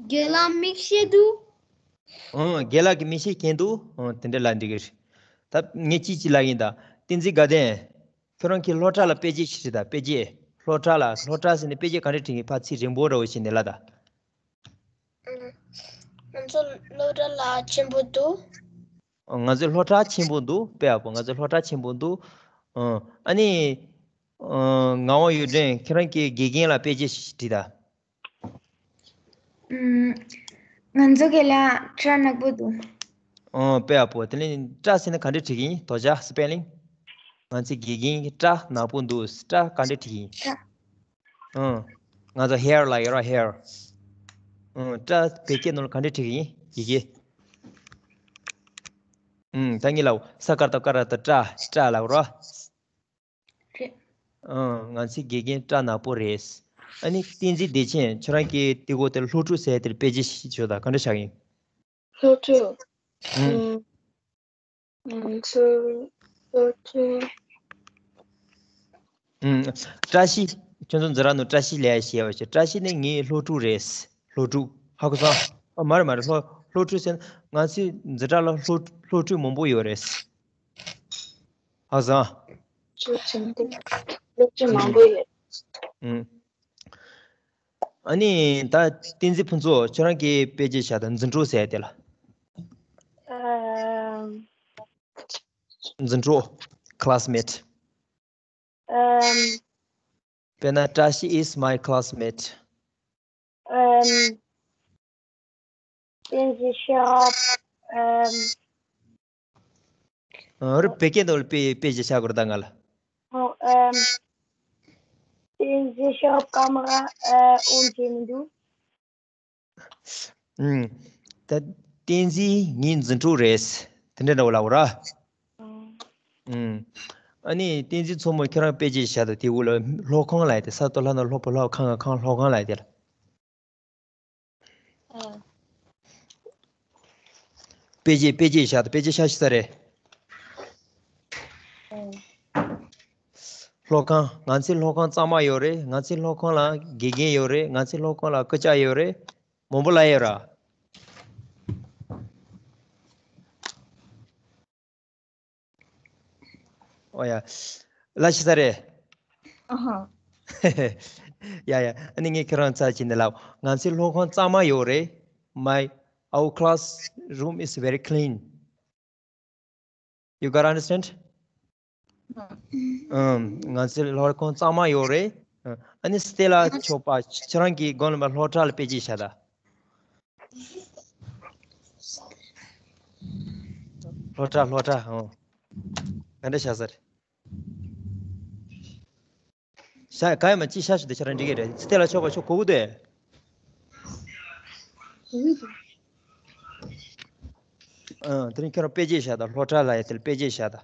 རྒན་ལགས་མིག་ཤེལ་འདུག་ཨང་། རྒན་ལགས་ཀྱིས་མིག་ཤེལ་གྱོན་འདུག་ཨང་། དེ་འདྲ་ལབ་འགྲིག་གི་རེད། ད་ངས་ཅིག་ཅིག་ལབ་ཡིན་ད། བསྟན་འཛིན་དགའ་ལྡན། ཁྱོད་རང་གི་སློབ་གྲྭ་ལ་དཔེ་ཆ་ཞིག་བྲིས་ད། དཔེ་ཆ། སློབ་གྲྭ་ལ། སློབ་གྲྭ་ཟེར་ནས་དཔེ་ཆ་ག་འདྲ་བྲིས་ཡིན། ཕར་ཚིག་རིང་པོ་འདྲ་བོ་བྱས་ནས་ལབ་ད། ང་ཚོ་སློབ་གྲྭ་ལ་ཆེན་པོ་འདུག་ང་ཚོའི་སློབ་གྲྭ་ཆེན་པོ་འདུག་དཔེ་ཡག་པོ། ང་ཚོའི་སློབ་གྲྭ་ཆེན་པོ་འདུག་ཨ་ནི། ངག་དབང་གཡུ་སྒྲོན། ཁྱེད་རང་གི་དགེ་རྒན་ལ་དཔེ་ཆ་ཞིག་བྲིས་ད། ང་ཚོ་གི་ལ་སྐྲ་ནག་པོ་འདུག་ཨོ། དཔེ་ཡག་པོ། དེ་ནས་སྐྲ་ཟེར་ན་ག་འདྲ་བྲིས་ཀྱི་ཡིན། དོ་ཇ་spelling། ང་ཚོའི་དགེ་རྒན་གྱི་སྐྲ་ནག་པོ་འདུག་སྐྲ་ག་འདྲ་བྲིས་ཀྱི་ཡིན། སྐྲ། ཨང་། ང་ཚོ་hair་ལ་ཡོད་ར། hair། ཨང་། སྐྲ་བོད་སྐད་ནང་ལ་ག་འདྲ་བྲིས་ཀྱི་ཡིན། ཡི་གེ། ཨང་། ད་ངས་ལབ། ས་ཀར་ཏ་ཀ་ར་ཏ་སྐྲ། སྐྲ་ལབ་ར། རེད། ཨང་། ང་ཚོའི་དགེ་རྒན་སྐྲ་ནག་པོ་རེད། ཨ་ནི་བསྟན་འཛིན་བདེ་ཆེན། ཁྱོད་རང་གིས་དེ་གོ་དེར་སློབ་ཕྲུག་ཟེར་དེར་དཔེ་ཆ་ཞིག་བྱོས་དང་། ག་འདྲ་བཞག་ཡིན། སློབ་ཕྲུག་ཨང་། ང་ཚོའི་སློབ་ཕྲུག་ཨང་། བཀྲ་ཤིས། ཁྱོད་ཚོ་འཛིན་གྲྭ་ནང་བཀྲ་ཤིས་ལབ་ཡ་ཞེས་པ་ཞིག་བཀྲ་ཤིས་ནི་ངའི་སློབ་ཕྲུག་རེད། སློབ་ཕྲུག་ཧ་གོ་སོང་། ཨ། མ་རེད་མ་རེད། སློབ་སློབ་ཕྲུག་ཟེར་ན་ང་ཚོའི་འཛིན་གྲྭ་ལ་སློབ་སློབ་ཕྲུག་མང་པོ་ཡོད་རེད། ཧ་གོ་སོང་། སློབ་ཕྲུག་མང་པོ་ཡོད། ཨང་། ཨ་ནི་ད་བསྟན་འཛིན་ཕུན་ཚོགས། ཁྱོད་རང་གིས་དཔེ་ཆ་བཞག་དང་། འཛིན་གྲོགས་ཟེར་ཡ་དེ་ལ། ཨམ། འཛིན་གྲོགས། classmate། ཨམ། དཔེར་ན། བཀྲ་ཤིས་is my classmate། ཨམ། བསྟན་འཛིན་ཤེས་རབ། ཨམ། ཨ། རེད། བོད་སྐད་ནང་ལ་དཔེ་དཔེ་ཞིག་བཞག་དགོས་རེད་ད་ང་ལ། ཨོ། ཨམ། བསྟན་འཛིན་ཤེས་རབ་ཀ་མ་ར། ཨ། འོང་བྱས་མི་འདུག་ཨུམ། ད་བསྟན་འཛིན་ངའི་འཛིན་གྲོགས་རེད། དེ་འདྲ་འདྲ་བོ་ལབ་དགོས་ར། ཨོ། ཨུམ། ཨ་ནི་བསྟན་འཛིན་མཚོ་མོ། ཁྱོད་རང་དཔེ་ཆ་བཞག་དང་། དེ་འོག་ལ་སློབ་ཁང་ལབ་ཡ་དེ། ས་སྟོད་ལྷ་ན་སློབ་ཕྲུག་སློབ་ཁང་། ཁང་། སློབ་ཁང་ལབ་ཡ་དེ་ལ། ཨ། དཔེ་ཆ་དཔེ་ཆ་བཞག་དང་། དཔེ་ཆ་བཞག་ཤེས་ས་རེད། ཨ། སློབ་ཁང་། ང་ཚོའི་སློབ་ཁང་གཙང་མ་ཡོད་རེད། ང་ཚོའི་སློབ་ཁང་ལ་དགེ་རྒན་ཡོད་རེད། ང་ཚོའི་སློབ་ཁང་ལ་སྐུ་ཞབས་ཡོད་རེད། མང་པོ་ལབ་ཡོད་ར། ཨོ་ཡ། ལབ་ཤེས་ས་རེད། ཨ་ཧ། ཡ་ཡ། ཨ་ནི་ངས་ཁྱེད་རང་ཚ་བྱས་ནས་ལབ། ང་ཚོའི་སློབ་ཁང་གཙང་མ་ཡོད་རེད། My, our classroom is very clean. You got understand? ཨམ། ང་ཚོའི་སློབ་ཁང་གཙང་མ་ཡོད་རེད། ཨ་ནི་སྟེ་ལ་མཆོག་པ། ཁྱེད་རང་གིས་དགོངས་ལ་མ་སློབ་གྲྭ་ལ་དཔེ་ཆ་བཞག་དང་། སློབ་གྲྭ་སློབ་གྲྭ། ཨོ། ག་འདྲ་བྱ་ས་རེད། ཤ་ག་ཡ་མ་ཅི་ཤ་ཤུ་དེ་ཆ་རང་འགྲིག་གི་རེད། ཚི་ཏེ་ལ་ཆོག་པ་ཆོག་གོ་གུ་དེ། ཨ་དེ་རིང་ཁྱོད་རང་དཔེ་ཆ་བཞག་དང་། སློབ་གྲྭ་ལ་ཡ་དེ་ལ་དཔེ་ཆ་བཞག་དང་།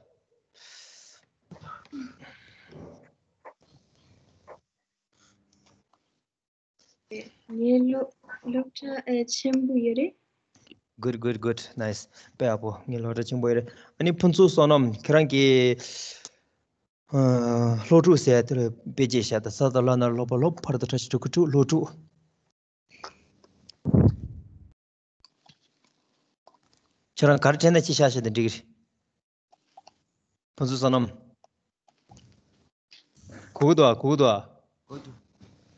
ངའི་སློབ་སློབ་གྲྭ་ཨེ་ཆེན་པོ་ཡོད་རེད། Good, good, good, nice. དཔེ་ཡག་པོ། ངའི་སློབ་གྲྭ་ཆེན་པོ་ཡོད་རེད། ཨ་ནི་ཕུན་ཚོགས་བསོད་ནམས། ཁྱེད་རང་གི་ཨ་སློབ་ཕྲུག་ཟེར་ཡ་དེ་ལ་དཔེ་ཆ་བཞག་དང་། ས་དང་བླ་ན་སློབ་པ་སློབ། ཕ་ར་དང་ཕྲ་ཞབས་ཀྱུ་ཕྲུ། སློབ་ཕྲུག་ཁྱོད་རང་ག་རེ་དྲན་ན་ཅི་བཞག་བཞག་དེ་འགྲིག་གི་རེད། ཕུན་ཚོགས་བསོད་ནམས། གོ་གི་འདུག་ཨ། གོ་གི་འདུག་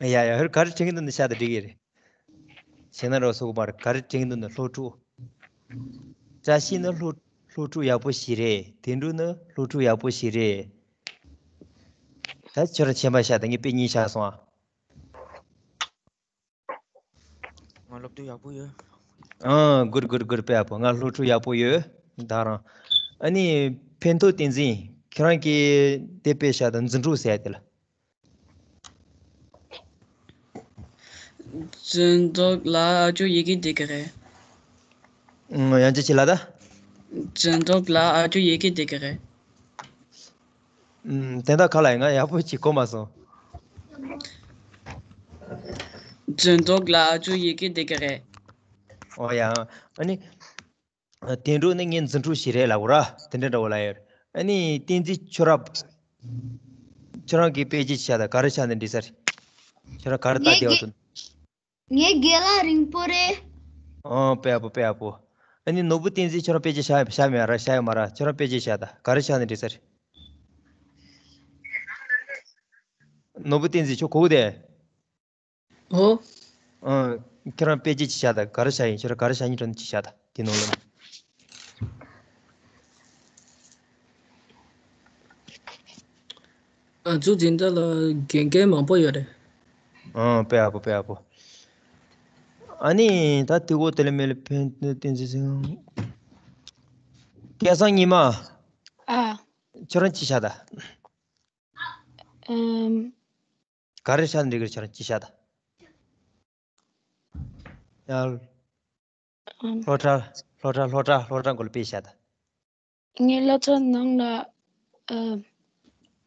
ཨ། ཡ་ཡ། ཧེར་ག་རེ་དྲན་གི་འདུག་ན་བཞག་དེ་འགྲིག་གི་རེད། བྱས་ན་རོ་སོག་པར་ག་རེ་དྲན་གི་འདུག་ན། སློབ་ཕྲུག་བཀྲ་ཤིས་ནི་སློབ་སློབ་ཕྲུག་ཡག་པོ་ཞིག་རེད། དོན་གྲུབ་ནི་སློབ་ཕྲུག་ཡག་པོ་ཞིག་རེད། ད་ཁྱོད་རང་མཁྱེན་པ་བཞག་དང་། ངས་དཔེ་གཉིས་བཞག་སོང་ཨ། ང་སློབ་ཕྲུག་ཡག་པོ་ཡོད། ཨང་། གུར་གུར་གུར། དཔེ་ཡག་པོ། ང་སློབ་ཕྲུག་ཡག་པོ་ཡོད། ད་རང་། ཨ་ནི་ཕན་ཐོགས་བསྟན་འཛིན། ཁྱེད་རང་གིས་དེ་དཔེ་བཞག་དང་། རྫུན་དྲུག་ཟེར་དེ་ལ། རྫུན་དྲུག་ལ་ཨ་ཅོ་ཡི་གེ་འགྲིག་གི་རེད། ཨང་། ཡང་ཅི་ཅི་ལ་ད། རྫུན་དྲུག་ལ་ཨ་ཅོ་ཡི་གེ་འགྲིག་གི་རེད། ཨུམ། དེ་འདྲ་ག་ལ་ཡིན། ང་ཡག་པོ་ཅིག་གོ་མ་སོང་། རྫུན་དྲུག་ལ་ཨ་ཅོ་ཡི་གེ་འགྲིག་གི་རེད། ཨོ་ཡ། ཨ་ནི། དོན་གྲུབ་ནི་ངའི་རྫུན་དྲུག་ཞིག་རེད་ལབ་ར། དེ་འདྲ་འདྲ་བོ་ལ་ཡོད། ཨ་ནི་བསྟན་འཛིན། ཁྱོད་ར། ཁྱོད་རང་གིས་དཔེ་ཆ་བཞག་དང་། ག་རེ་བཞག་ནས་འགྲིག་ས་རེད། ཁྱོད་རང་ག་རེ་ལྟ། ངའི་བདེ་བ་དགེ་འདུག་ངའི་དགེ་ལགས་རིང་པོ་རེད། ཨོ། དཔེ་ཡག་པོ། དཔེ་ཡག་པོ། ཨ་ནི་ནོར་བུ་བསྟན་འཛིན། ཁྱོད་རང་དཔེ་ཆ་བཞག་བཞག་མེད་ར། བཞག་ཡོད་མ་ར། ཁྱོད་རང་དཔེ་ཆ་བཞག་དང་། ག་རེ་བཞག་ནས་འགྲིག་ས་རེད། ནོར་བུ་བསྟན་འཛིན། ཁྱོད་གོ་གི་དེ། ཨོ། ཨང་། ཁྱེད་རང་དཔེ་ཆ་ཅིག་བཞག་དང་། ག་རེ་བཞག་ཡིན། ཁྱེད་རང་ག་རེ་བཞག་ཡིན་དྲན་ཅིག་བཞག་དང་། དེ་ནང་ལ། ཨ་ཚུ་འཛིན་གྲྭ་ལ་དགེ་རྒན་མང་པོ་ཡོད་རེད། ཨང་། དཔེ་ཡག་པོ། དཔེ་ཡག་པོ། ཨ་ནི་ད་དེ་གོ་དེ་ལ་མེད་ལ་ཕན་བསྟན་འཛིན་ཟིན། སྐལ་བཟང་ཉི་མ། ཨ། ཁྱོད་རང་ཅིག་བཞག་དང་། ཨམ། ག་རེ་བཞག་ན་འགྲིག་གི་རེད། ཁྱོད་རང་ཅིག་བཞག་དང་། ཡང་། ཨམ། སློབ་གྲྭ། སློབ་གྲྭ། སློབ་གྲྭ། སློབ་གྲྭ་སྐོར་ལ་དཔེ་བཞག་དང་། ངའི་སློབ་གྲྭ་ནང་ལ་ཨམ།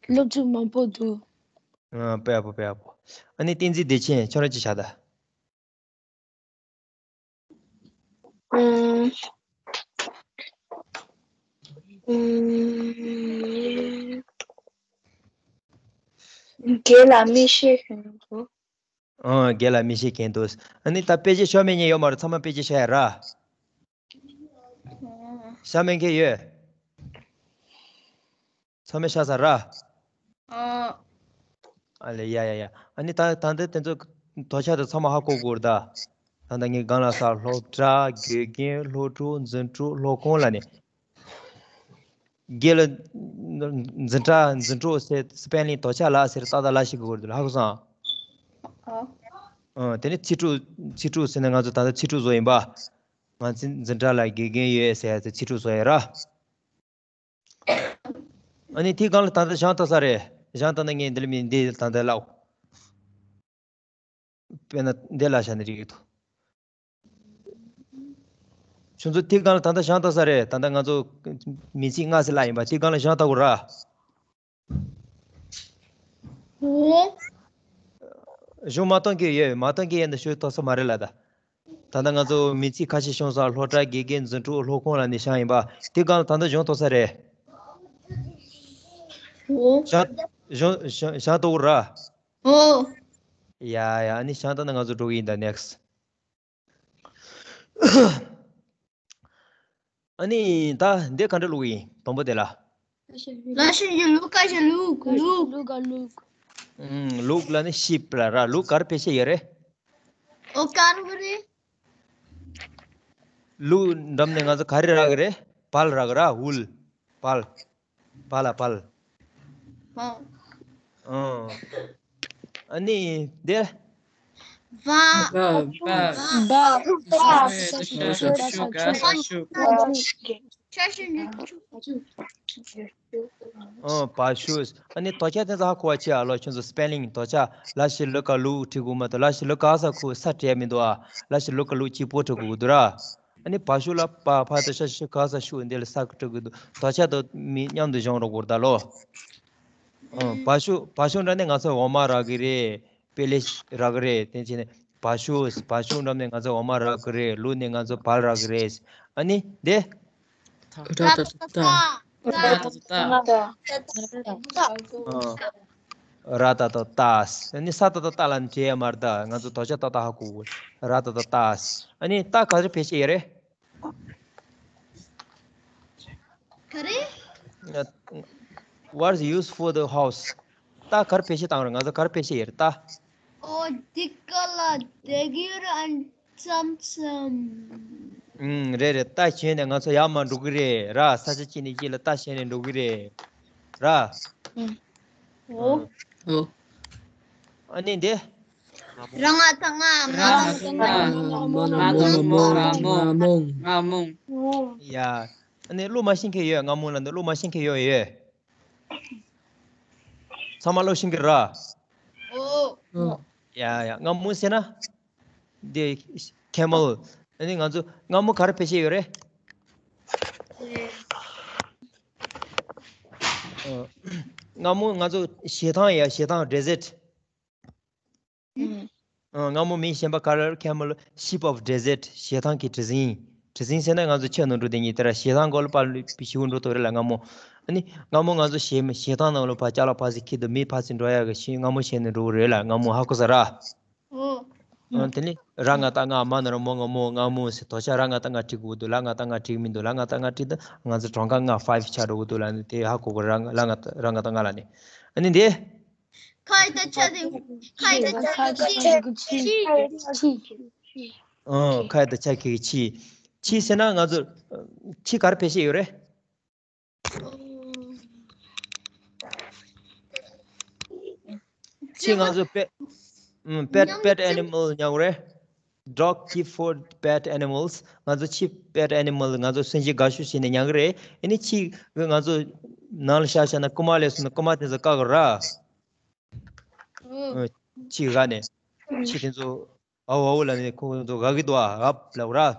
སློབ་ཕྲུག་མང་པོ་འདུག་ཨ། དཔེ་ཡག་པོ། དཔེ་ཡག་པོ། ཨ་ནི་བསྟན་འཛིན་བདེ་ཆེན། ཁྱོད་རང་ཅིག་བཞག་དང་། ཨམ། ཨམ། དགེ་ལ་མི་ཤེས་མཁན་འདུག་ཨང་། དགེ་ལ་མི་ཤེས་མཁན་འདུག་ཨ་ནི་ད་དཔེ་ཆ་ཤོར་མེད་མཁན་ཡོད་མ་རེད། ཚང་མ་དཔེ་ཆ་ཤར་ཡ་ར། ཤར་མེད་མཁན་ཡོད། ཚང་མས་ཤར་ཚར་ར། ཨང་། ཨ་ལེ། ཡ་ཡ་ཡ། ཨ་ནི་ད་ད་ལྟ་དེ་ཚོ་དོ་ཆ་དེ་ཚང་མ་ཧ་གོ་དགོས་རེད་ད། ད་ལྟ་ངས་སྒང་ལ་ས། སློབ་གྲྭ། དགེ་རྒན། སློབ་ཕྲུག། རྫུན་དྲུག། སློབ་ཁང་ལ་ནི། དགེ་ལ། འཛིན་གྲྭ། རྫུན་དྲུག་ཟེར་སི་པེ་ལིང་དོ་ཆ་ལ་ཟེར་ཏག་ཏག་ལ་ཤེས་དགོས་རེད། ཧ་གོ་སོང་། ཨ། ཨ། དེ་ནས་ཚིག་དྲུག་ཚིག་དྲུག་ཟེར་ན་ང་ཚོ་ད་ལྟ་ཚིག་དྲུག་བཟོ་ཡིན་པ། ང་ཚོ་འཛིན་གྲྭ་ལ་དགེ་རྒན་ཡོད་ཟེར་ཡ་ཚིག་དྲུག་བཟོ་ཡ་ར། ཨ་ནི་དེའི་སྒང་ལ་ད་ལྟ་བཞེངས་ཐུབ་ས་རེད། བཞེངས་ཐུབ་ན་ངས་འདི་ལ་མི་འདི་ད་ལྟ་ལབ། དཔེར་ན་འདི་ལ་བཞག་ན་འགྲིག་གི་འདུག་ཁྱོད་ཚོ་དེའི་སྒང་ལ་ད་ལྟ་བཞེངས་ཐུབ་ས་རེད། ད་ལྟ་ང་ཚོ་མི་ཚིག་ལྔ་ཟེར་ལབ་ཡིན་པ། དེའི་སྒང་ལ་བཞེངས་ཐུབ་ཀྱི་རེད། ཨོ། གཞུང་མ་གཏོང་གི་ཡོད། མ་གཏོང་གི་ཡོད་ན་ཤོད་ཐུབ་ས་མ་རེད་ལ་ད། ད་ལྟ་ང་ཚོ་མི་ཚིག་ཁ་ཤས་བྱུང་སོང་། སློབ་གྲྭ། དགེ་རྒན། རྫུན་དྲུག། སློབ་ཁང་ལ་ནི་བཞེངས་ཡིན་པ། དེ་སྒང་ལ་ད་ལྟ་བཞེངས་ཐུབ་ས་རེད། ཨོ། བཞེངས་བཞེངས་བཞེངས་བཞེངས་ཐུབ་ཀྱི་རེད། ཨོ། ཡ་ཡ། ཨ་ནི་བཞེངས་ཐུབ་ན་ང་ཚོ་འགྲོ་གི་ཡིན་ད། ནེག་སི། ཨ་ནི་ད་འདི་ག་འདྲ་ཀློག་ཡིན། དང་པོ་དེ་ལ། ལ་ཤ་ཡི་ལུག་ག་ཤ་ལུག་ལུག་ལུག་ག་ལུག་ཨུམ། ལུག་ལ་ནི་ཤིབ་ལ་ར། ལུག་ག་རེ་ཕལ་ཆེར་ཡོད་རེད། ཨོ། ག་རེ་རེད། ལུག་འགྲམ་ནས་ང་ཚོ་ག་རེ་རག་གི་རེད། བལ་རག་གི་ར། ཝུལ། བལ། བལ་ལ་བལ། ཨོ། ཨོ། ཨ་ནི་འདི། བ། བ། བ། བ། ཤ་ཤ་ཤ་ཤ་ཤ་ཤ་ཤ་ཤ་ཤ། ཨོ་བ་ཤུ། ཨ་ནི་དོ་ཆ་དེ་ཚོ་ཧ་གོ་བ་བྱེད་ཨ་ལོ། ཁྱོད་ཚོ་སི་པེ་ལིང་དོ་ཆ་ལ་ཞི་ལུ་ག་ལུ་བྲིས་དགོས་མ་གཏོགས་ལ་ཞི་ལུ་ག་ས་ཁུ་ས་བྲིས་མི་འདུག་ཨ། ལ་ཞི་ལུ་ག་ལུ་གཅིག་པོ་བྲིས་དགོས་འདུག་ར། ཨ་ནི་བ་ཤུ་ལ་བ་ཕ་དོ་ཤ་ཤི་ག་ས་ཤུ་འདི་ལ་ས་ཁུ་བྲིས་དགོས་འདུག་དོ་ཆ་དོ་མི་མཉམ་དུ་སྦྱོང་རོགས་དགོས་ད་ལོ། ཨོ་བ་ཤུ་བ་ཤུ་འདྲ་ནི་ང་ཚོ་འོ་མ་རག་གི་རེད། པེ་ལེ་རག་གི་རེད། དེ་བྱས་ནས་བ་ཤུ་བ་ཤུ་འགྲམ་ནས་ང་ཚོ་འོ་མ་རག་གི་རེད། ལུག་ནས་ང་ཚོ་བལ་རག་གི་རེད། ཨ་ནི་དེ། ར་ད་ད་ད། ར་ད་ད་ད། ཨ་ར་ད་ད་ད། ཨ་ནི་ས་ད་ད་ད་ལ་ནི་བྲིས་ཡ་མ་རེད་ད། ང་ཚོ་དོ་ཆ་ཏག་ཏག་ཧ་གོ་གི། ར་ད་ད་ད། ཨ་ནི་ད་ག་རེ་བེད་སྤྱད་ཡོད་རེད། ག་རེ། What is used for the house? ད་གར་བེད་སྤྱད་བཏང་རེད། ང་ཚོ་གར་བེད་སྤྱད་ཡོད་རེད་ད། ཨོ་འདི་ག་ལ་སྡོད་ཀྱི་ཡོད་རེད། ཨན་ཙམ་ཙམ། ཨུམ་རེད་རེད། ད་བྱས་ནས་ང་ཚོ་ཡར་མར་འགྲོ་གི་རེད་ར། ས་ཆ་གཅིག་ནས་གཅིག་ལ་ད་བྱས་ནས་འགྲོ་གི་རེད་ར། ཨོ། ཨོ། ཨ་ནི་འདི། ར་ང་ད་ང་། ར་ང་ད་ང་། ང་མོ། ང་མོ། ང་མོ། ང་མོ། ང་མོ། ཡ། ཨ་ནི་གླུ་མ་ཤེས་མཁན་ཡོད། ང་མོ་ལ་འདི་གླུ་མ་ཤེས་མཁན་ཡོད་ཡོད། ཚང་མ་གླུ་ཤེས་མཁན་ར། ཨོ། ཡ་ཡ། ང་མོ་ཟེར་ན། འདི་ཁེ་མལ། ཨ་ནི་ང་ཚོ་ང་མོ་ག་རེ་བེད་སྤྱད་ཡོད་རེད། ཨ། ང་མོ་ང་ཚོ་ཞེ་ཐང་ཡ། ཞེ་ཐང་ཌེ་ཟརཊ། ཨ། སྔ་མོ་མི་གཞན་པ་ག་རེ་ལབ། Camel, sheep of desert. ཞེ་ཐང་གི་གྲུ་གཟིངས། གྲུ་གཟིངས་ཟེར་ན་ང་ཚོ་ཆུ་ནང་འགྲོ་དེ་ཉིད་དེ་ར། ཞེ་ཐང་སྐོར་ལ་ཕར་ཞིག་འགྲོ་ཐུབ་རེད་ལ་སྔ་མོ། ཨ་ནི་སྔ་མོ་ང་ཚོ་ཞེ་ཞེ་ཐང་ནང་ལ་ཕར་ཅ་ལག་ཕར་ཚུར་འཁྱེར་དུས་མི་ཕར་ཚུར་འགྲོ་ཡག་གི་ཞིག་སྔ་མོ་བྱས་ནས་འགྲོ་གི་རེད་ལ་སྔ་མོ། ཧ་གོ་ས་ར། ཨོ། ཨ། དེ་ནི་ར་ང་ད་ང་། མ་ན་རོ་མོ་ང་མོ། སྔ་མོ་ཟེར། དོ་ཆ་ར་ང་ད་ང་བྲིས་དགོས་འདུག་ལ་ང་ད་ང་བྲིས་མི་འདུག་ལ་ང་ད་ང་བྲིས་ད་ང་ཚོ་གྲངས་ཀ་ང་ཕའིབ་ཆགས་འགྲོ་གི་འདུག་ལ། ཨ་ནི་དེ་ཧ་གོ་གི་ར། ང་ལ་ང་ད་ར་ང་ད་ང་ལ་ནི། ཨ་ནི་འདི། ཁ་ཡི་ད་ཆ་དེ། ཁ་ཡི་ད་ཆ་དེ་ཆི། ཆི། ཨོ། ཁ་ཡི་ད་ཆ་གི་ཆི། ཆི་ཟེར་ན་ང་ཚོ་ཆི་ག་རེ་བེད་སྤྱད་ཡོད་རེད། ཆི་ང་ཚོ་པེ། ཨུམ། པེཊ། པེཊ་ཨེ་ནི་མལ་ཉོ་གི་རེད། Dog keep for pet animals. ང་ཚོ་ཆི་པེཊ་ཨེ་ནི་མལ། ང་ཚོ་སེམས་ཅན་དགའ་ཤོས་བྱས་ནས་ཉོ་གི་རེད། ཨ་ནི་ཆི་ང་ཚོ་ནང་ལ་བཞག་བཞག་ན་རྐུན་མ་སླེབས་སོང་ན་རྐུན་མ་དེ་ཚོ་བཀག་གི་ར། ཨོ། ཆི་ར་ནས་ཆི་དེ་ཚོ་ཨའོ་ཨའོ་ལབ་ནས་ཁོ་ཚོ་དགའ་གི་འདུག་ཨ། ཨབ་ལབ་ར། ཨོ།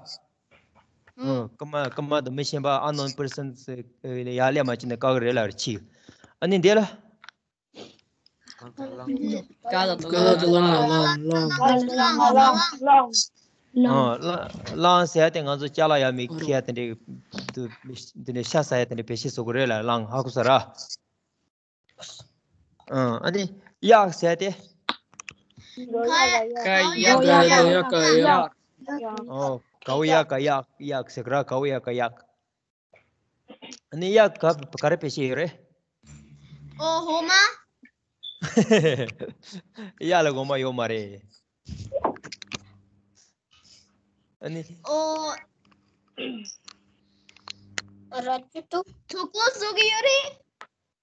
རྐུན་མ་རྐུན་མ་དང་མི་གཞན་པ་unknown persons ཡར་སླེབས་མ་བྱས་ནས་བཀག་གི་རེད་ལ་ཆི། ཨ་ནི་འདི་ལ། ཀ་ལ་ཀ་ལ་ལང་ལང་ལང་། ལང་། ལང་ཟེར་ཡ་དེ་ང་ཚོ་ཅ་ལག་ཡར་མར་འཁྱེར་ཡ་དེ་འདྲའི་དེ་འདྲའི་ཤ་ཟ་ཡ་དེ་འདྲའི་བེད་སྤྱད་བཟོ་གི་རེད་ལ། ལང་། ཧ་གོ་ས་ར། ཨ་ནི་གཡག་ཟེར་ཡ་དེ། ཀ་ཡ་ཀ་ཡ་ཀ་ཡ་ཀ་ཡ། ཨོ། ཀའུ་ཡ་ཀ་ཡག། གཡག་ཟེར་གི་ར། ཀའུ་ཡ་ཀ་ཡག། ཨ་ནི་གཡག་ག་ག་རེ་བེད་སྤྱད་ཡོད་རེད། ཨོ། འོ་མ། གཡག་ལ་འོ་མ་ཡོད་མ་རེད། ཨ་ནི། ཨོ། ར་ཅུ་ཏུ། ཐུག་པ་བཟོ་གི་ཡོད་རེད།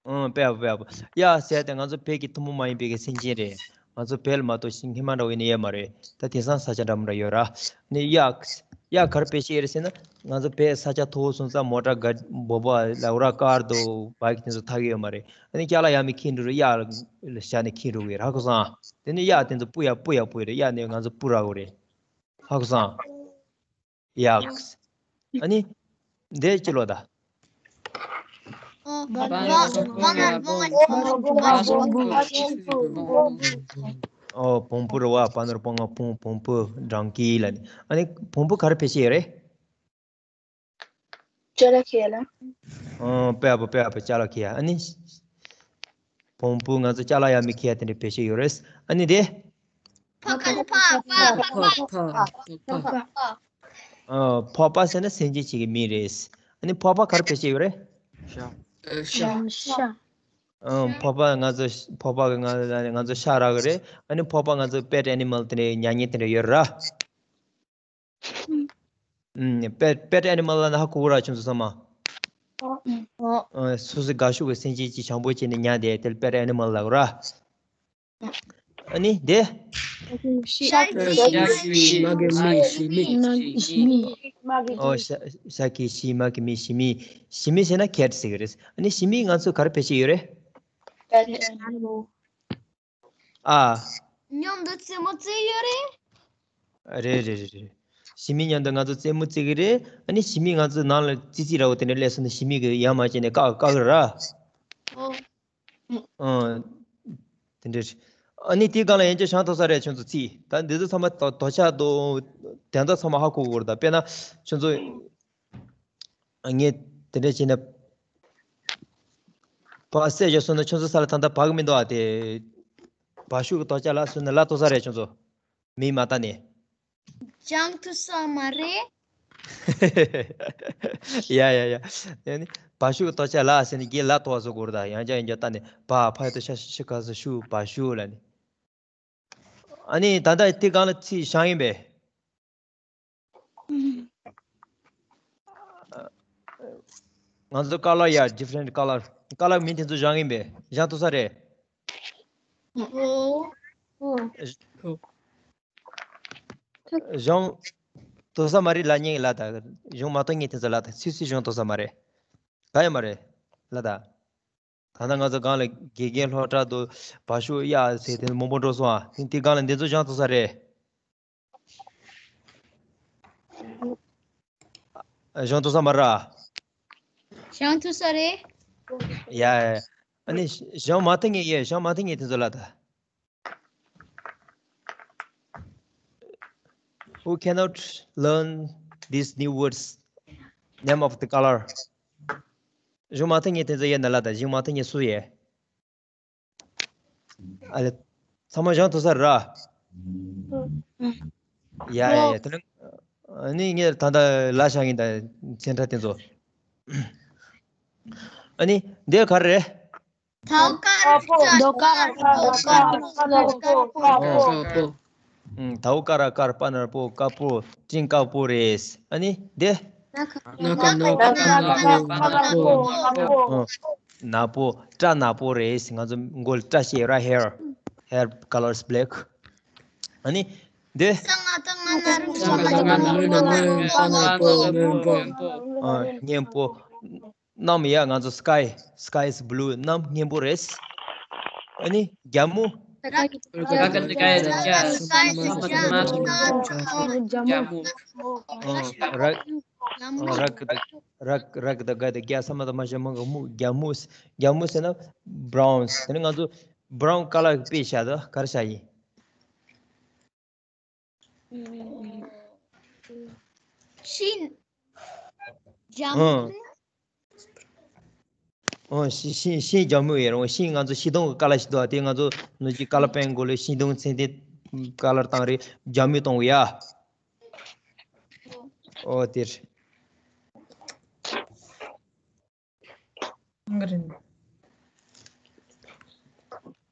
ཨང་། དཔེ་ཡག་པོ། དཔེ་ཡག་པོ། གཡག་ཟེར་ཡ་དེ་ང་ཚོ་བོད་ཀྱི་ཐུན་མོང་མ་ཡིན་པའི་གི་སེམས་ཅན་རེད། ང་ཚོ་བོད་ལ་མ་གཏོགས་ཤིང་ཧི་མ་འདྲ་བོ་ཡིན་ནི་ཡོད་མ་རེད། ད་དེང་སང་ས་ཆ་འདྲ་མི་འདྲ་ཡོད་ར། ནི་གཡག་གཡག་ག་རེ་བེད་སྤྱད་ཡོད་རེད་ཟེར་ན། ང་ཚོ་བོད་ས་ཆ་མཐོ་བོ་སོང་ཙང་མོ་ཊ་ག་བོད་པ་ལ་འུ་ར་ཀར་དང་བྷའིཀ་དེ་ཚོ་འཐག་གི་ཡོད་མ་རེད། ཨ་ནི་ཅ་ལག་ཡར་མར་འཁྱེར་འགྲོ་རུ་གཡག་ལ་བཞག་ནས་འཁྱེར་འགྲོ་གི་རེད། ཧ་གོ་སོང་། དེ་ནི་གཡག་དེ་ཚོ་སྤུ་ཡག་སྤུ་ཡག་པོ་ཡོད་རེད། གཡག་ནི་ང་ཚོ་སྤུ་རག་གི་རེད། ཧ་གོ་སོང་། གཡག་ཨ་ནི། འདི་ཅི་ལོ་ད། ཨོ། བ་ནོར་བ་ང་བ་ནོར་བ་ང་བ་ནོར་བ་ང་བ་ནོར་བ་ང་བ་ནོར་བ་ང་། ཨོ། བོང་བུ་རེད་བ། བ་ནོར་བ་ང་བོང་། བོང་བུ་ཌོང་ཀི་ལབ་ནི། ཨ་ནི་བོང་བུ་ག་རེ་བེད་སྤྱད་ཡོད་རེད། ཅ་ལག་འཁྱེར་ཡ་ལ། ཨོ། དཔེ་ཡག་པོ། དཔེ་ཡག་པོ། ཅ་ལག་འཁྱེར་ཡ། ཨ་ནི། བོང་བུ་ང་ཚོ་ཅ་ལག་ཡར་མར་འཁྱེར་ཡ་དེ་འདྲ་བེད་སྤྱད་ཡོད་རེད། ཨ་ནི་དེ། ཕག་པ་ཕག་པ་ཕག་པ་ཕག་པ། ཨ། ཕག་པ་ཟེར་ན་སེམས་ཅན་གཅིག་གི་མིང་རེད། ཨ་ནི་ཕག་པ་ག་རེ་བེད་སྤྱད་ཡོད་རེད། ཤ། ཨ། ཕག་པ་ང་ཚོ་ཕག་པ་གི་ང་ང་ཚོ་ཤ་རག་གི་རེད། ཨ་ནི་ཕག་པ་ང་ཚོ་པེཊ་ཨེ་ནི་མལ་དེ་འདྲ་ཉར་མཁན་དེ་འདྲ་ཡོད་ར། ཨུམ། པེཊ་པེཊ་ཨེ་ནི་མལ་ལབ་ན་ཧ་གོ་གི་ར་ཁྱོད་ཚོ་ཚང་མ། ཨོ། ཨ། སོ་སོའི་དགའ་ཤོས་ཀྱི་སེམས་ཅན་གཅིག་བྱམས་པོ་བྱས་ནས་ཉར་བསྡད་དེ་ལ་པེཊ་ཨེ་ནི་མལ་ལབ་ར། ཨ་ནི་དེ། ཤ་གི་ཤི་མ་གི་མི་ཤི་མི། ཨོ་ཤ་ཤ་གི་ཤི་མ་གི་མི་ཤི་མི། ཤི་མི་ཟེར་ན་cat ཟེར་གི་རེད། ཨ་ནི་ཤི་མི་ང་ཚོ་ག་རེ་བེད་སྤྱོད་ཡོད་རེད། ཨ། མཉམ་དུ་རྩེད་མོ་རྩེ་ཡོད་རེད། རེད་རེད་རེད་རེད། ཤི་མི་མཉམ་དུ་ང་ཚོ་རྩེད་མོ་རྩེ་གི་རེད། ཨ་ནི་ཤི་མི་ང་ཚོ་ནང་ལ་ཙི་ཙི་ར་བོ་དེ་འདྲ་སླེབས་སོང་ན་ཤི་མི་གི་ཡ་མ་བྱས་ནས་བཀག་བཀག་གི་ར། ཨོ། ཨང་། དེ་འདྲ་རེད། ཨ་ནི་དེའི་སྒང་ལ་ཡན་ཆད་བཞག་ཐུབ་ས་རེད་ཁྱོད་ཚོ་ཚིག་ད་འདི་ཚོ་ཚང་མ་དོ་དོ་ཆ་དོ་དོན་དག་ཚང་མ་ཧ་གོ་དགོས་རེད། ད་དཔེར་ན་ཁྱོད་ཚོ་ངས་དེ་འདྲ་བྱས་ན་བ་བསད་བཞག་སོང་ན་ཁྱོད་ཚོ་ས་ལ་ད་ལྟ་བ་གི་མི་འདུག་ཨ། དེ་བ་ཤུག་གི་དོ་ཆ་ལ་སོང་ན་ལ་ཐུབ་ས་རེད་ཁྱོད་ཚོ། མིག་མ་བལྟས་ནས། སྦྱང་ཐུབ་ས་མ་རེད། ཡ་ཡ་ཡ། ཡ་ནི་བ་ཤུག་གི་དོ་ཆ་ལ་ཟེར་ནས་རྒྱལ་ལ་ཐོག་བཟོ་དགོས་རེད་ད། ཡང་བསྐྱར་ཡང་བསྐྱར་བལྟས་ནས་བ་ཕ་ཡ་ཏུ་ཤ་ཤི་ཤི་ག་ས་ཤུ་བ་ཤུ་ལ་ནི། ཨ་ནི་ད་ལྟ་དེ་སྒང་ལ་ཚིག་བཞག་ཡིན་པས། ང་ཚོ་ཀ་ལར་ཡ་different color ཀ་ལར་མིང་དེ་ཚོ་བཞག་ཡིན་པས། བཞག་ཐུབ་ས་རེད། ཨོ། ཨོ། གཞུང་དོ་ས་མ་རེད་ལ་ཉེ་ལ་ད། གཞུང་མ་གཏོགས་ངས་དེ་ཚོ་ལ་ད་སུས་སུས་གཞུང་དོ་ས་མ་རེད། ག་ཡང་མ་རེད་ལ་ད། ད་ལྟ་ང་ཚོ་སྒང་ལ་དགེ་རྒན་སློབ་གྲྭ་དུ་བ་ཤུ་གཡག་ཟེར་དེ་མང་པོ་འགྲོ་སོང་ཨ། དེ་དེ་སྒང་ལ་འདི་ཚོ་གཞུང་དོ་ས་རེད། གཞུང་དོ་ས་མ་ར། གཞུང་དོ་ས་རེད། ཡ་ཡ། ཨ་ནི་གཞུང་མ་ཐེ་ངེས་ཡེ་གཞུང་མ་ཐེ་ངེས་དེ་ཚོ་ལ་ད། Who cannot learn these new words? Name of the color. གཞུང་མ་ཐེ་ངེས་དེ་ཚོ་ཡེ་ན་ལ་ད། གཞུང་མ་ཐེ་ངེས་སུ་ཡེ། ཨ་ལེ། ཚང་མ་གཞུང་དོ་ས་ར། ཡ་ཡ་ཡ། དེ་ནི་ཨ་ནི་ངས་ད་ལྟ་ལ་ཤ་ཡིན་ད་ཚན་ཁྲ་དེ་ཚོ། ཨ་ནི་འདི་ག་རེ་རེད། དའོ་ཀ་ར་ཀ་ར་དཀར་པོ། དའོ་ཀ་ར་དཀར་པོ། དཀར་པོ། ཨུམ། དའོ་ཀ་ར་དཀར་པོ་དཀར་པོ་དཀར་པོ་སྤྲིན་དཀར་པོ་རེད། ཨ་ནི་འདི། ནག་པོ། ནག་པོ། སྐྲ་ནག་པོ་རེད། ང་ཚོ་མགོ་ལ་སྐྲ་ཤད་ར། Hair, hair colors black. ཨ་ནི་འདི། ཨ། སྔོན་པོ། གཉེན་པོ། གནམ་ཡ། ང་ཚོ་sky, sky is blue. གནམ་སྔོན་པོ་རེད། ཨ་ནི་རྒྱ་མོ། ར་གི་ག་གི་ག་ཡ་རྒྱ། རྒྱ་མོ། ཨ། ར། ཨ། ར་གི་ག་ར་གི་ག་རྒྱ། ས་མ་ད་མ་ཞབས་མ་གི་མོ། རྒྱ་མོ། རྒྱ་མོ་ཟེར་ན་brown། དེ་ནི་ང་ཚོ་brown color དཔེ་བཞག་ད་ག་རེ་བཞག་ཡིན། ཤིང་། རྒྱ་མོ། ཨང་། ཨང་། ཤིང་། ཤིང་། ཤིང་རྒྱ་མོ་ཡིན་རུང་། ཤིང་ང་ཚོ་ཤིང་སྡོང་གི་ཀ་ལར་ཞིག་འདུག་ཨ། དེ་ང་ཚོ་ནུ་གི་ཀ་ལར་པེན་གོ་ལེ་ཤིང་སྡོང་ཚན་དེ་ཀ་ལར་བཏང་རེད། རྒྱ་མོ་གཏོང་གི་ཡ། ཨོ་དེ་རེད།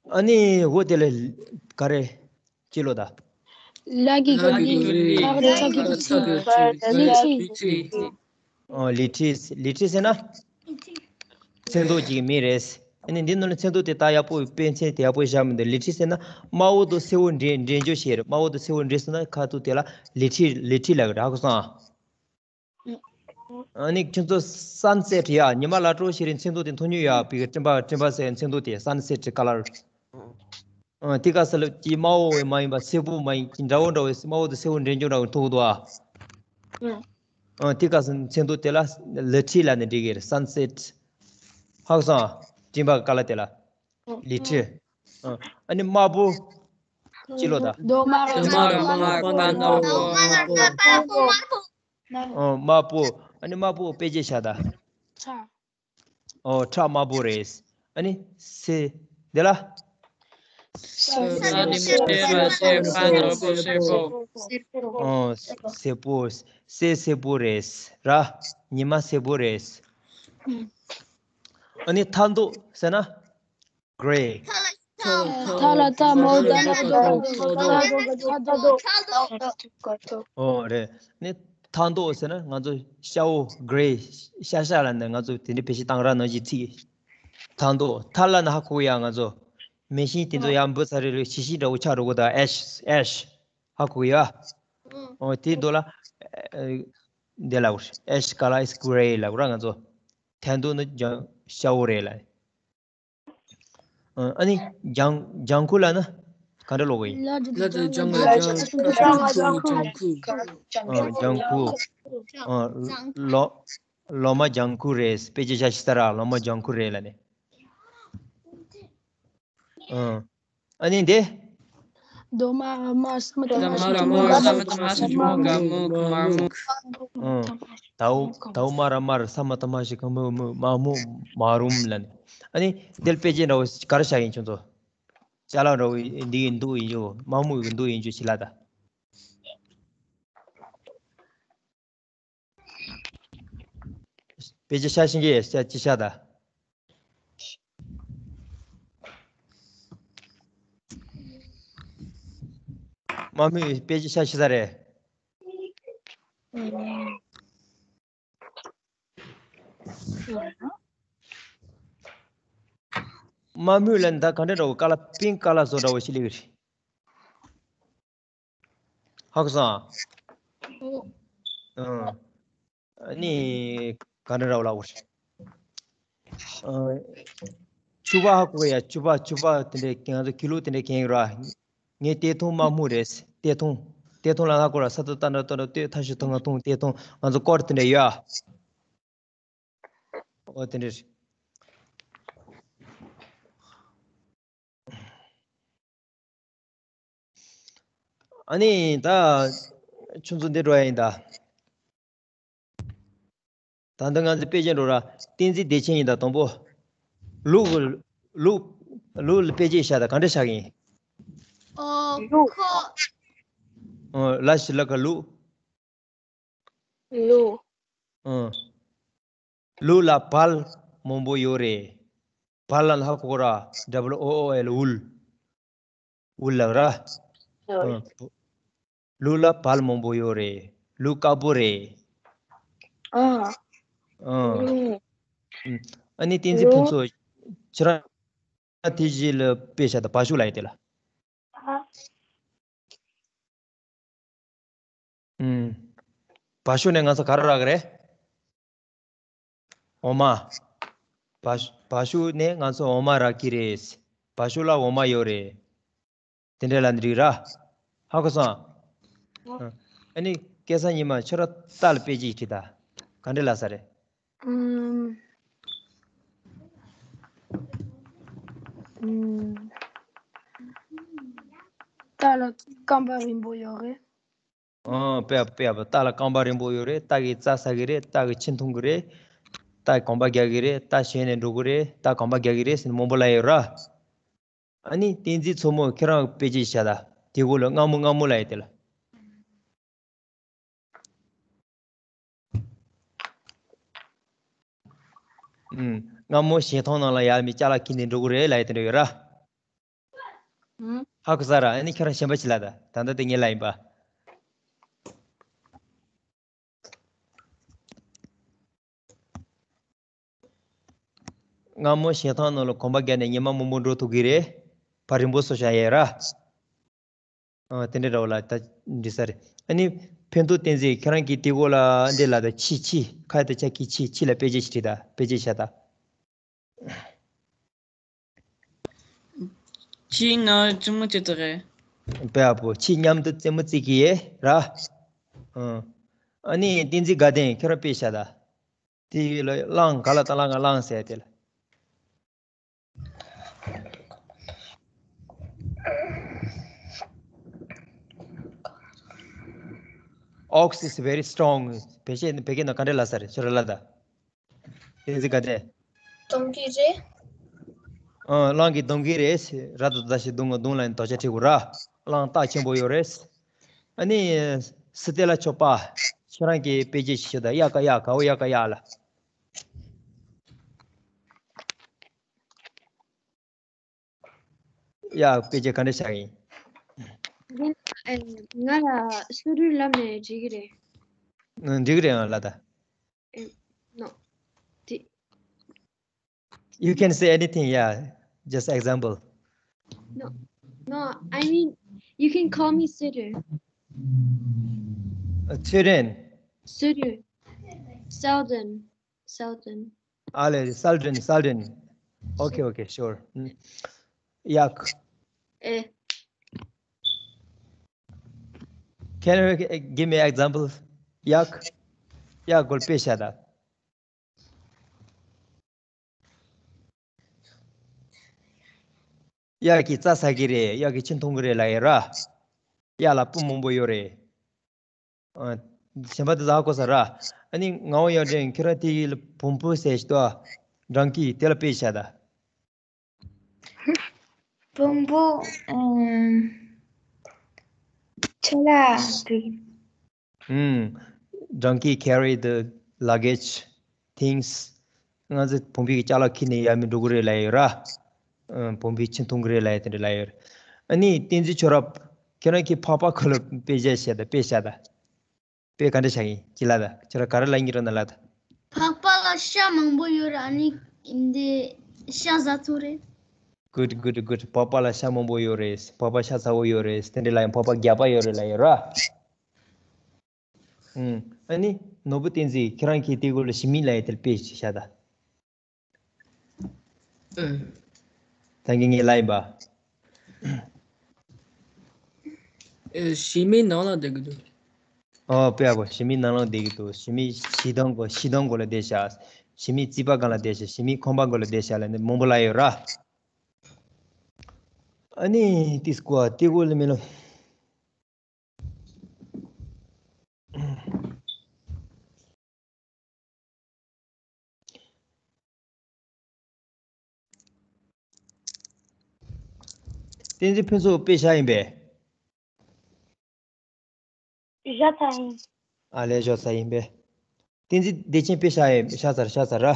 ཨ་ནི་འོ་དེ་ལ་ག་རེ་ཅི་ལོ་ད། ལ་གི་གུ་ལི། ལ་གི་གུ་ལི། ཚ་གི་གུ་ཚི། ལི་ཁྲི། ལི་ཁྲི། ཨོ། ལི་ཁྲི། ལི་ཁྲི་ཟེར་ན་ཚོན་མདོག་ཅིག་མིང་རེད། ཨ་ནི་འདི་ནང་ལ་ཚོན་མདོག་དེ་ད་ཡག་པོ་དཔེ་མཚོན་དེ་ཡག་པོ་བཞག་མི་འདུག་ལི་ཁྲི་ཟེར་ན་དམར་པོ་དང་སེར་པོ་འདྲེས་འདྲེས་འཇོག་བྱས་རེད། དམར་པོ་དང་སེར་པོ་འདྲེས་སོང་ན་ཁ་ཐུག་དེ་ལ་ལི་ཁྲི། ལི་ཁྲི་ལབ་ཀྱི་རེད། ཧ་གོ་སོང་ཨ། ཨ་ནི་ཁྱོད་ཚོ་sunset ཡ། ཉི་མ་ལ་སྤྲོ་ཞིག་རིང་ཚོན་མདོག་དེ་མཐོང་མྱོང་ཡ། བི་གི་སྤྲིན་པ། སྤྲིན་པ་ཟེར་ཚོན་མདོག་དེ་sunset color། ཨ། དེ་ག་ས་ལ་ཅི་དམར་པོ་མ་ཡིན་པ་སེར་པོ་མ་ཡིན་ཅི་འདྲ་བོ་འདྲ་བོ་དམར་པོ་དང་སེར་པོ་འདྲེས་འཇོག་འདྲ་བོ་མཐོང་གི་འདུག་ཨ། ཨ། དེ་ག་ས་ཚོན་མདོག་དེ་ལ་ལི་ཁྲི་ལབ་ནས་འབྲི་གི་རེད། sunset། ཧ་གོ་སོང་ཨ། སྤྲིན་པ་གི་ཀ་ལར་དེ་ལ་ལི་ཁྲི། ཨ། ཨ་ནི་དམར་པོ་ཅི་ལོ་ད། རྡོག་དམར། རྡོག་དམར། དམར་པོ། དམར་པོ། དམར་པོ། ཨོ། དམར་པོ། ཨ་ནི་དམར་པོ་དཔེ་ཅིག་བཞག་ད། ཁྲ། ཨོ། ཁྲ་དམར་པོ་རེད། ཨ་ནི་སེ། འདི་ལ། ས་ནི་མོ་ཤེ་ར་ཤེ་པ་ནོར་པོ་ཤེ་པོ། ཨོ། སེར་པོ། སེ་སེར་པོ་རེད་ར། ཉི་མ་སེར་པོ་རེད། ཨ་ནི་ཐ་མདོག་ཟེར་ན། Grey། ཐ་ལ་ཐ་མོ་ད་ལ་དོ། ཨོ་རེད། ནི་ཐ་མདོག་ཟེར་ན་ང་ཚོ་ཤ་བོ། Grey། ཤ་ཤ་ལ་ནི་ང་ཚོ་དེ་འདྲའི་བེད་སྤྱོད་བཏང་ར་ནང་བཞིན་ཚིག་ཐ་མདོག་ཐ་ལ་ནི་ཧ་གོ་ཡ། ང་ཚོ་ མེ་ཤིང་དེ་ཚོ་ཡར་འབུད་ཚར་རེ་རེ་ཤི་ཤི་འདྲ་བོ་ཆགས་འགྲོ་གི་འདུག ash ash ཧ་གོ་གི་ཡོད། ཨོ་དེའི་མདོ་ལ་འདི་ལབ་དགོས་རེད། ash color is gray ལབ་དགོས་ར་ང་ཚོ། ཐལ་མདོག་ནི་ལྗང་ཤ་བོ་རེད་ལབ། ཨ་ནི་ལྗང་ལྗང་ཁུ་ལབ་ན་ག་འདྲ་ཀློག་གི་ཡིན། ལ་དེ་ལ་དེ་ལྗང་ལ་ལྗང་ཁུ་ལྗང་ཁུ། ཨ་ལྗང་ཁུ། ཨ་ལོ་ལོ་མ་ལྗང་ཁུ་རེད། དཔེ་ཆ་ཤ་ཤི་ས་ར་ལོ་མ་ལྗང་ཁུ་རེད་ལབ་ནས། ཨ་ཨ་ནི་འདི། རྡོ་མ་ར་མར་ས་མ་ཏ་མ་ཤ་ཇི་མོ་ག་མོ། ཨ་དའུ་དའུ་མ་ར་མར་ས་མ་ཏ་མ་ཤ་ག་མོ་མོ་མ་མོ་མ་རུམ་ལབ་ནས། ཨ་ནི་འདིར་དཔེ་ཆ་འདྲ་བོ་ག་རེ་བཞག་གི་ཡིན་ཁྱོད་ཚོ། ཅ་ལག་འདྲ་བོ་འདི་ཡི་འདུག་ཡིན་རྒྱུ་མ་མོ་ཡི་འདུག་ཡིན་རྒྱུ་ཞིག་ལ་ད། དཔེ་ཆ་ཤ་ཤི་གི་ཤ་ཅི་ཤ་ད། མ་མོས་དཔེ་ཆ་ཤ་ཤི་ས་རེད། མ་མོས་ལ་ད་ག་འདྲ་འདྲ་བོ་ཀ་ལ་པིང་ཀ་ལ་བཟོ་འདྲ་བོ་ཞིག་ལེགས་རེད། ཧ་གོ་སོང་། ཨ་ནི་ག་འདྲ་འདྲ་བོ་ལབ་དགོས་རེད། ཕྱུ་པ་ཧ་གོ་གི་ཡ། ཕྱུ་པ་ཕྱུ་པ་དེ་འདྲའི་ང་ཚོ་གི་ལུག་དེ་འདྲའི་གན་ཡོད་ར། ངས་ཏེ་ཐུང་མ་སྨུག་རེད། ཏེ་ཐུང་། ཏེ་ཐུང་ལ་ལྷག་གོ་ར། ས་ཏོ་ཏ་འདྲ་ཏོ་འདྲ་ཏེ་ཐང་ཤུ་ཐང་ང་ཐུང་ཏེ་ཐུང་ང་ཚོ་སྐོར་དེ་འདྲ་ཡོད་ཨ། ཨོ་དེ་འདྲ་རེད། ཨ་ནི་ད་ཁྱོད་ཚོ་འདི་འགྲོ་ཡ་ཡིན་ད། ད་ལྟ་ང་ཚོ་དཔེ་ཆ་འགྲོ་ར། བསྟན་འཛིན་བདེ་ཆེན་ཡིན་ད་དང་པོ། ལུག་ལུག་ལུག་ལ་དཔེ་ཆ་བཞག་ད་ག་འདྲ་བཞག་གི་ཡིན། ཨོ་ལུག་ཁོ། ཨོ་ལ་ཞི་ལ་ཁ་ལུག་ལུག་ཨོ། ལུག་ལ་བལ་མང་པོ་ཡོད་རེད། བལ་ལ་ཧ་གོ་ར། W O O L འུལ། འུལ་ལབ་ར། ཨོ། ལུག་ལ་བལ་མང་པོ་ཡོད་རེད། ལུག་དཀར་པོ་རེད། ཨ། ཨ། ཨ་ནི་བསྟན་འཛིན་ཕུན་ཚོགས་ཁྱེད་རང་དེ་བཞི་ལ་དཔེ་བཞག་ད། བ་ཤུ་ལབ་ཡ་དེ་ལ། ཨ། ཨུམ། བ་ཤུ་ནས་ང་ཚོ་ག་རེ་རག་གི་རེད། འོ་མ། བ་ཤུ་བ་ཤུ་ནས་ང་ཚོ་འོ་མ་རག་གི་རེད། བ་ཤུ་ལ་འོ་མ་ཡོད་རེད། དེ་འདྲ་ལ་འགྲིག་ར། ཧ་གོ་སོང་། ཨ་ནི་སྐལ་བཟང་ཉི་མ་ཁྱོད་ར་རྟ་ལ་དཔེ་ཅིག་བྲིས་ད། ག་འདྲ་ལབ་ས་རེད། ཨུམ། ཨུམ། རྟ་ལ་རྐང་པ་རིང་པོ་ཡོད་རེད། ཨང་། དཔེ་དཔེ་རྟ་ལ་རྐང་པ་རིང་པོ་ཡོད་རེད། རྟ་གིས་རྩྭ་ཟ་གི་རེད། རྟ་གིས་ཆུ་འཐུང་གི་རེད། རྟ་གོམ་པ་རྒྱག་གི་རེད། རྟ་ཞོན་ནས་འགྲོ་གི་རེད། རྟ་གོམ་པ་རྒྱག་གི་རེད་ཟེར་ནས་མང་པོ་ལབ་ཡོད་ར། ཨ་ནི་བསྟན་འཛིན་མཚོ་མོ་ཁྱེད་རང་དཔེ་ཅིག་བཞག་ད། དེ་གོ་ལ་སྔ་མོ་སྔ་མོ་ལབ་ཡ་དེ་ལ། ཨུམ། སྔ་མོ་ཞིང་ཐང་ནང་ལ་ཡར་མི་ཅ་ལག་ཁྱེར་ནས་འགྲོ་གི་རེད་ལབ་ཡ་དེ་འདྲ་ཡོད་ར། ཧ་གོ་ས་ར། ཨ་ནི་ཁྱེད་རང་གཞན་པ་ཅིག་ལབ་ད། ད་ལྟ་དེ་ངས་ལབ་ཡིན་པ། སྔ་མོ་ཞིང་ཐང་ནང་ལ་གོམ་པ་བརྒྱབ་ནས་ཉི་མ་མང་པོ་འགྲོ་ཐུབ་ཀྱི་རེད། བར་རིང་པོ་བཟོས་བཞག་ཡས་ར། ཨ། དེ་འདྲ་འདྲ་བོ་ལ་ད་འགྲིག་ས་རེད། ཨ་ནི་ཕན་ཐོགས་བསྟན་འཛིན་ཁྱེད་རང་གིས་དེ་གོ་ལ་འདི་ལ་ད་ཕྱི་ཕྱི་ཁ་ཡ་ད་ཆ་གི་ཕྱི་ཕྱི་ལ་དཔེ་ཆ་ཞིག་བྲིས་ད། དཔེ་ཆ་བཞག་ད། ཕྱིའི་ནང་རྩེད་མོ་རྩེ་དགོས་རེད། དཔེ་ཨ་པོ་ཕྱི་མཉམ་དུ་རྩེད་མོ་རྩེ་གི་ཡས་ར། ཨ། ཨ་ནི་བསྟན་འཛིན་དགའ་ལྡན་ཁྱོད་རང་དཔེ་བཞག་ད། དེ་ལ་གླང་ག་ལ་ད་གླང་ག་གླང་ཟེར་དེ་ལ། Ox is very strong. བེད་སྤྱད་བེད་སྐད་ནང་ག་འདྲ་ལབ་ས་རེད། ཁྱོད་རང་ལབ་ད། བསྟན་འཛིན་དགའ་ལྡན། གདོང་གི་རེད། ཨ། གླང་གི་གདོང་གི་རེད། ར་དོ་ད་ཞིག་གདོང་གདོང་ལ་ནི་དོ་ཅ་ཁྲི་གུ་ར། གླང་རྟགས་ཆེན་པོ་ཡོད་རེད། ཨ་ནི་སི་ཏེ་ལ་ཆོག་པ། ཁྱེད་རང་གི་དཔེ་ཆ་ཞིག་ཤོད་ད། ཡ་ཀ་ཡ་ག་འོ་ཡ་ཀ་ཡ་ལ། ཡ། དཔེ་ཆ་ག་འདྲ་བཞག་ཡིན། ང་ལ་སུ་རུའི་ལམ་ནས་འགྲིག་གི་རེད། ཨ། འགྲིག་གི་རེད། ཨ། ལ་ད། ཨེ། no. དེ། You can say anything, yeah. Just example. No, no, I mean, you can call me Sidu. ཚེ་རིང་། Sidu. Seldon. Seldon. ཨ་ལེ། Seldon, Seldon. Okay, okay, sure. ཡག Eh. Can you give me an example? ཡག་ཡག་གོལ་པེ་ཤ་ད། ཡག་གི་རྩྭ་ཟ་གི་རེད། ཡག་གི་ཆུ་འཐུང་གི་རེད་ལབ་ཡོད་ར། ཡག་ལ་སྤུ་མང་པོ་ཡོད་རེད། ཨ། གཞན་པ་དེ་ཟ་གོ་ས་ར། ཨ་ནི་ངག་དབང་གཡང་སྒྲོན་ཁྱོད་རང་དེ་ལ་བོང་བུ་ཟེར་ཞིག་ཏོ། སྦྲང་ཀི་དེ་ལ་དཔེ་བཞག་ད། བོང་བུ། ཨམ། ཁྲ་ལ་དེ། ཨུམ། སྦྲང་ཀི་carry the luggage, things. ང་ཚོ་བོང་བུའི་ཅ་ལག་ཁྱེར་ནས་ཡར་མར་འགྲོ་གི་རེད་ལབ་ཡོད་ར། ཨ། བོང་བུའི་ཆུ་འཐུང་གི་རེད་ལབ་ཡོད། དེ་འདྲ་ལབ་ཡོད་ར། ཨ་ནི་བསྟན་འཛིན་ཁྱོད་ར། ཁྱོད་རང་གིས་ཕག་པ་ཁོ་ལ་དཔེ་བཞག་བཤད་ད། དཔེ་བཞག་ད། དཔེ་ག་འདྲ་བཞག་གི་ཡིན་ཅིག་ལབ་ད། ཁྱོད་ར་ག་རེ་ལབ་ཡིན་རོགས་གནང་ལབ་ད། ཕག་པ་ལ་ཤ་མང་པོ་ཡོད་ར། ཨ་ནི་འདི་ཤ་ཟ་ཐུབ་རེད། Good, good, good. ཕག་པ་ལ་ཤ་མང་པོ་ཡོད་རེད། ཕག་པ་ཤ་ཚ་པོ་ཡོད་རེད། དེ་འདྲ་ལབ་ཡིན། ཕག་པ་རྒྱགས་པ་ཡོད་རེད་ལབ་ཡོད་ར། ཨུམ། ཨ་ནི་ནོར་བུ་བསྟན་འཛིན་ཁྱེད་རང་གིས་དེའི་སྐོར་ལ་ཞི་མི་ལབ་ཡ་དེ་ལ་དཔེ་ཞིག་བཞག་ད། ད་གིན་ངས་ལབ་ཡིན་པ། ཨེ། ཞི་མི་ནང་ལ་བསྡད་ཀྱི་འདུག་ཨོ་དཔེ་ཡག་པོ། ཞི་མི་ནང་ལ་བསྡད་ཀྱི་འདུག་ཞི་མི་ཞི་སྡོང་གོ་ཞི་སྡོང་གོ་ལ་བསྡད་ཤག་ཞི་མི་རྩིག་པ་སྒང་ལ་བསྡད་ཤག་ཞི་མི་ཁང་པ་གོ་ལ་བསྡད་ཤག་ལབ་ནས་མང་པོ་ལབ་ཡོད་ར། ཨ་ནི་ཏིས་ཀོ་ཏི་ཀོ་ལ་མི་ལོ། བསྟན་འཛིན་ཕུན་ཚོགས་དཔེ་བཞག་ཡིན་པས། བཞག་ཚར་ཡིན། ཨ་ལས་བཞག་ཚར་ཡིན་པས། བསྟན་འཛིན་བདེ་ཆེན་དཔེ་བཞག་ཡིན། བཞག་ཚར། བཞག་ཚར་ར།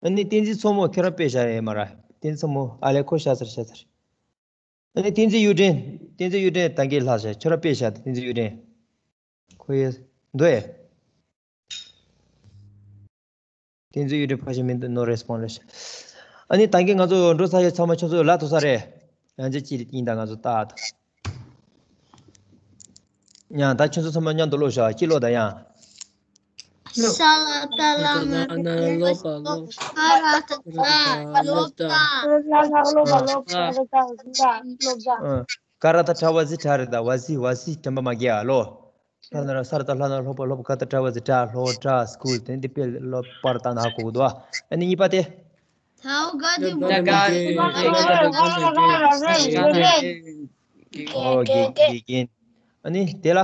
ཨ་ནི་བསྟན་འཛིན་མཚོ་མོ་ཁྱོད་རང་དཔེ་བཞག་ཡིན་མ་ར། བསྟན་འཛིན་མཚོ་མོ་ཨ་ལས་ཁོ་བཞག་ཚར། བཞག་ཚར། ཨ་ནི་བསྟན་འཛིན་གཡུ་སྒྲོན། བསྟན་འཛིན་གཡུ་སྒྲོན་ད་གིན་ལྷག་བཞག་ཁྱོད་རང་དཔེ་བཞག་བསྟན་འཛིན་གཡུ་སྒྲོན། ཁོ་ཡི་འདུག་ཨེ། བསྟན་འཛིན་གཡུ་སྒྲོན་ཕ་ཤི་མི་འདུག no response རེད། ཨ་ནི་ད་གིན་ང་ཚོ་འགྲོ་ཚར་ཡོད། ཚང་མ་ཁྱོད་ཚོ་ལབ་ཐུབ་ས་རེད། ཡང་ཅིག་ཅིག་ཡིན་ད་ང་ཚོ་ལྟ་ད། ཡང་ད་ཁྱོད་ཚོ་ཚང་མ་མཉམ་དུ་ཀློག་ཤག་ཅིག་ཀློག་ད་ཡང་། ཤ་ལ་ཏ་ལ་ང་རེ་ལོ་པ་ལོ། ཀ་ར་ཏ་ཏ་ལོ་ཏ། ཀ་ར་ཏ་ཏ་ལོ་པ་ལོ། ཀ་ར་ཏ་ཏ་ལོ་པ་ལོ། ཀ་ར་ཏ་ཏ་ཏ་ཏ་ལོ་པ། ཀ་ར་ཏ་ཏྲ་བ་ཟི་ཏྲ་རེད་ད། བ་ཟི་བ་ཟི་དྲན་པ་མ་སྐྱེ་ཨ་ལོ། ལྷ་ན་ར་ས་ར་ཏ་ལྷ་ན་ལྷོ་པ་ལྷོ་པ་ཀ་ཏ་ཏྲ་བ་ཟི་ཏྲ་ལྷོ་ཏྲ་སྐུལ་དེ་འདི་དཔེ་ལོ་པར་ཏ་ན་ཧ་གོ་གི་འདུག་ཨ་ནི་གཉིས་པ་དེ། How God you How God you ཨོ་དགེ་དགེ་རྒན། ཨ་ནི་དེ་ལ།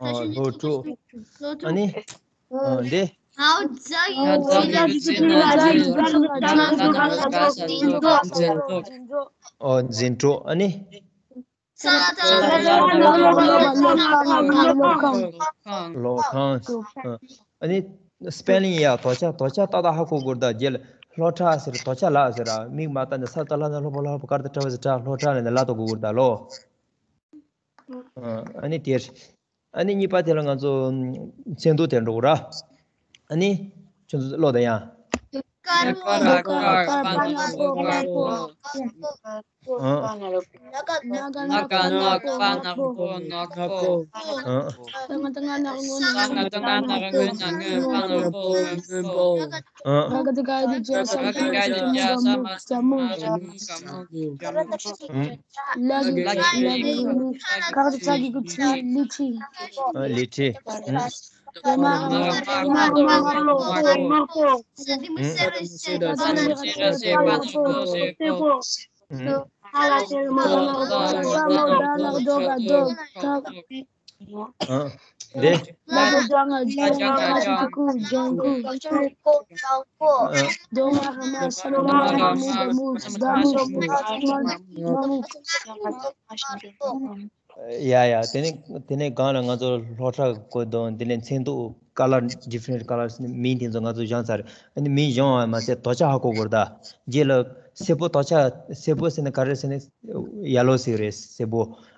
ཨོ་ལྷོ་ཕྲུག་ཨ་ནི། ཨོ་འདི། How God you ཨོ་འཛིན་གྲོགས་ཨ་ནི། ལོ་ཁང་། ཨ་ནི་སྤེ་ལིང་ཡ་དོ་ཆ་དོ་ཆ་ཏག་ཏག་ཧ་གོ་དགོས་ད། རྗེས་ལ་ལྷོ་ཁྲ་ཟེར་དོ་ཆ་ལ་ཟེར་ར། མིག་མ་བལྟས་ན་ས་ཏ་ལྷ་ན་ལྷོ་པ་ལྷོ་པ་ཀ་ར་ཏ་ཏྲ་བ་ཟི་ཏྲ་ལྷོ་ཁྲ་ལ་ནི་ལ་དོ་གོ་དགོས་ད་ལོ། ཨ་ནི་དེར། ཨ་ནི་གཉིས་པ་དེ་ལ་ང་ཚོ་མཚན་འདོགས་དེར་འགྲོ་གོ་ར། ཨ་ནི་ཁྱོད་ཚོ་ཀློག་ད་ཡང་། ལི་ཁྲི། འདི། ཡ་ཡ་དེ་ནས་དེ་ནས་སྒང་ལ་ང་ཚོ་ལྷོ་ཁྲ་གོ་དང་དེ་ནས་མཚན་འདོགས་ཀ་ལར་different colors མིང་དེ་ཚོ་ང་ཚོ་སྦྱངས་ཚར། ཨ་ནི་མིང་སྦྱངས་པ་མ་ཟད་དོ་ཆ་ཧ་གོ་དགོས་རེད་ད། རྗེས་ལ་སེར་པོ་དོ་ཆ་སེར་པོ་ཟེར་ན་ག་རེ་ཟེར་ན་ཡེ་ལོ་ཟེར་རེད་སེར་པོ།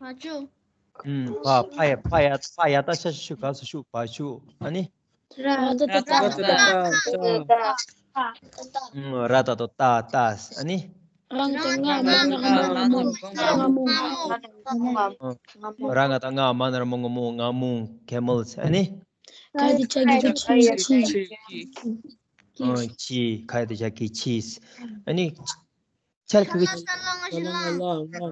བ་ཅུ། ཨུམ། བ་ཕ་ཡ་ཕ་ཡ་ཕ་ཡ་ད་ཤ་ཤ་ཤུ་ག་ས་ཤུ་བ་ཤུ། ཨ་ནི། ར་ད་ད་ད་ད། ཨུམ། ར་ད་ད་ད་ད། ཨ་ནི། ར་ང་ད་ང་མ་ན་ར་མ་ང་མོ། ང་མོ། ཨུམ། ར་ང་ད་ང་མ་ན་ར་མ་ང་མོ། ང་མོ། camels། ཨ་ནི། ག་དེ་ཆ་གི་ཆི་ཆི། ཨུམ། ཆི། ག་དེ་ཆ་གི་ཆི། ཨ་ནི། ཆ་གི།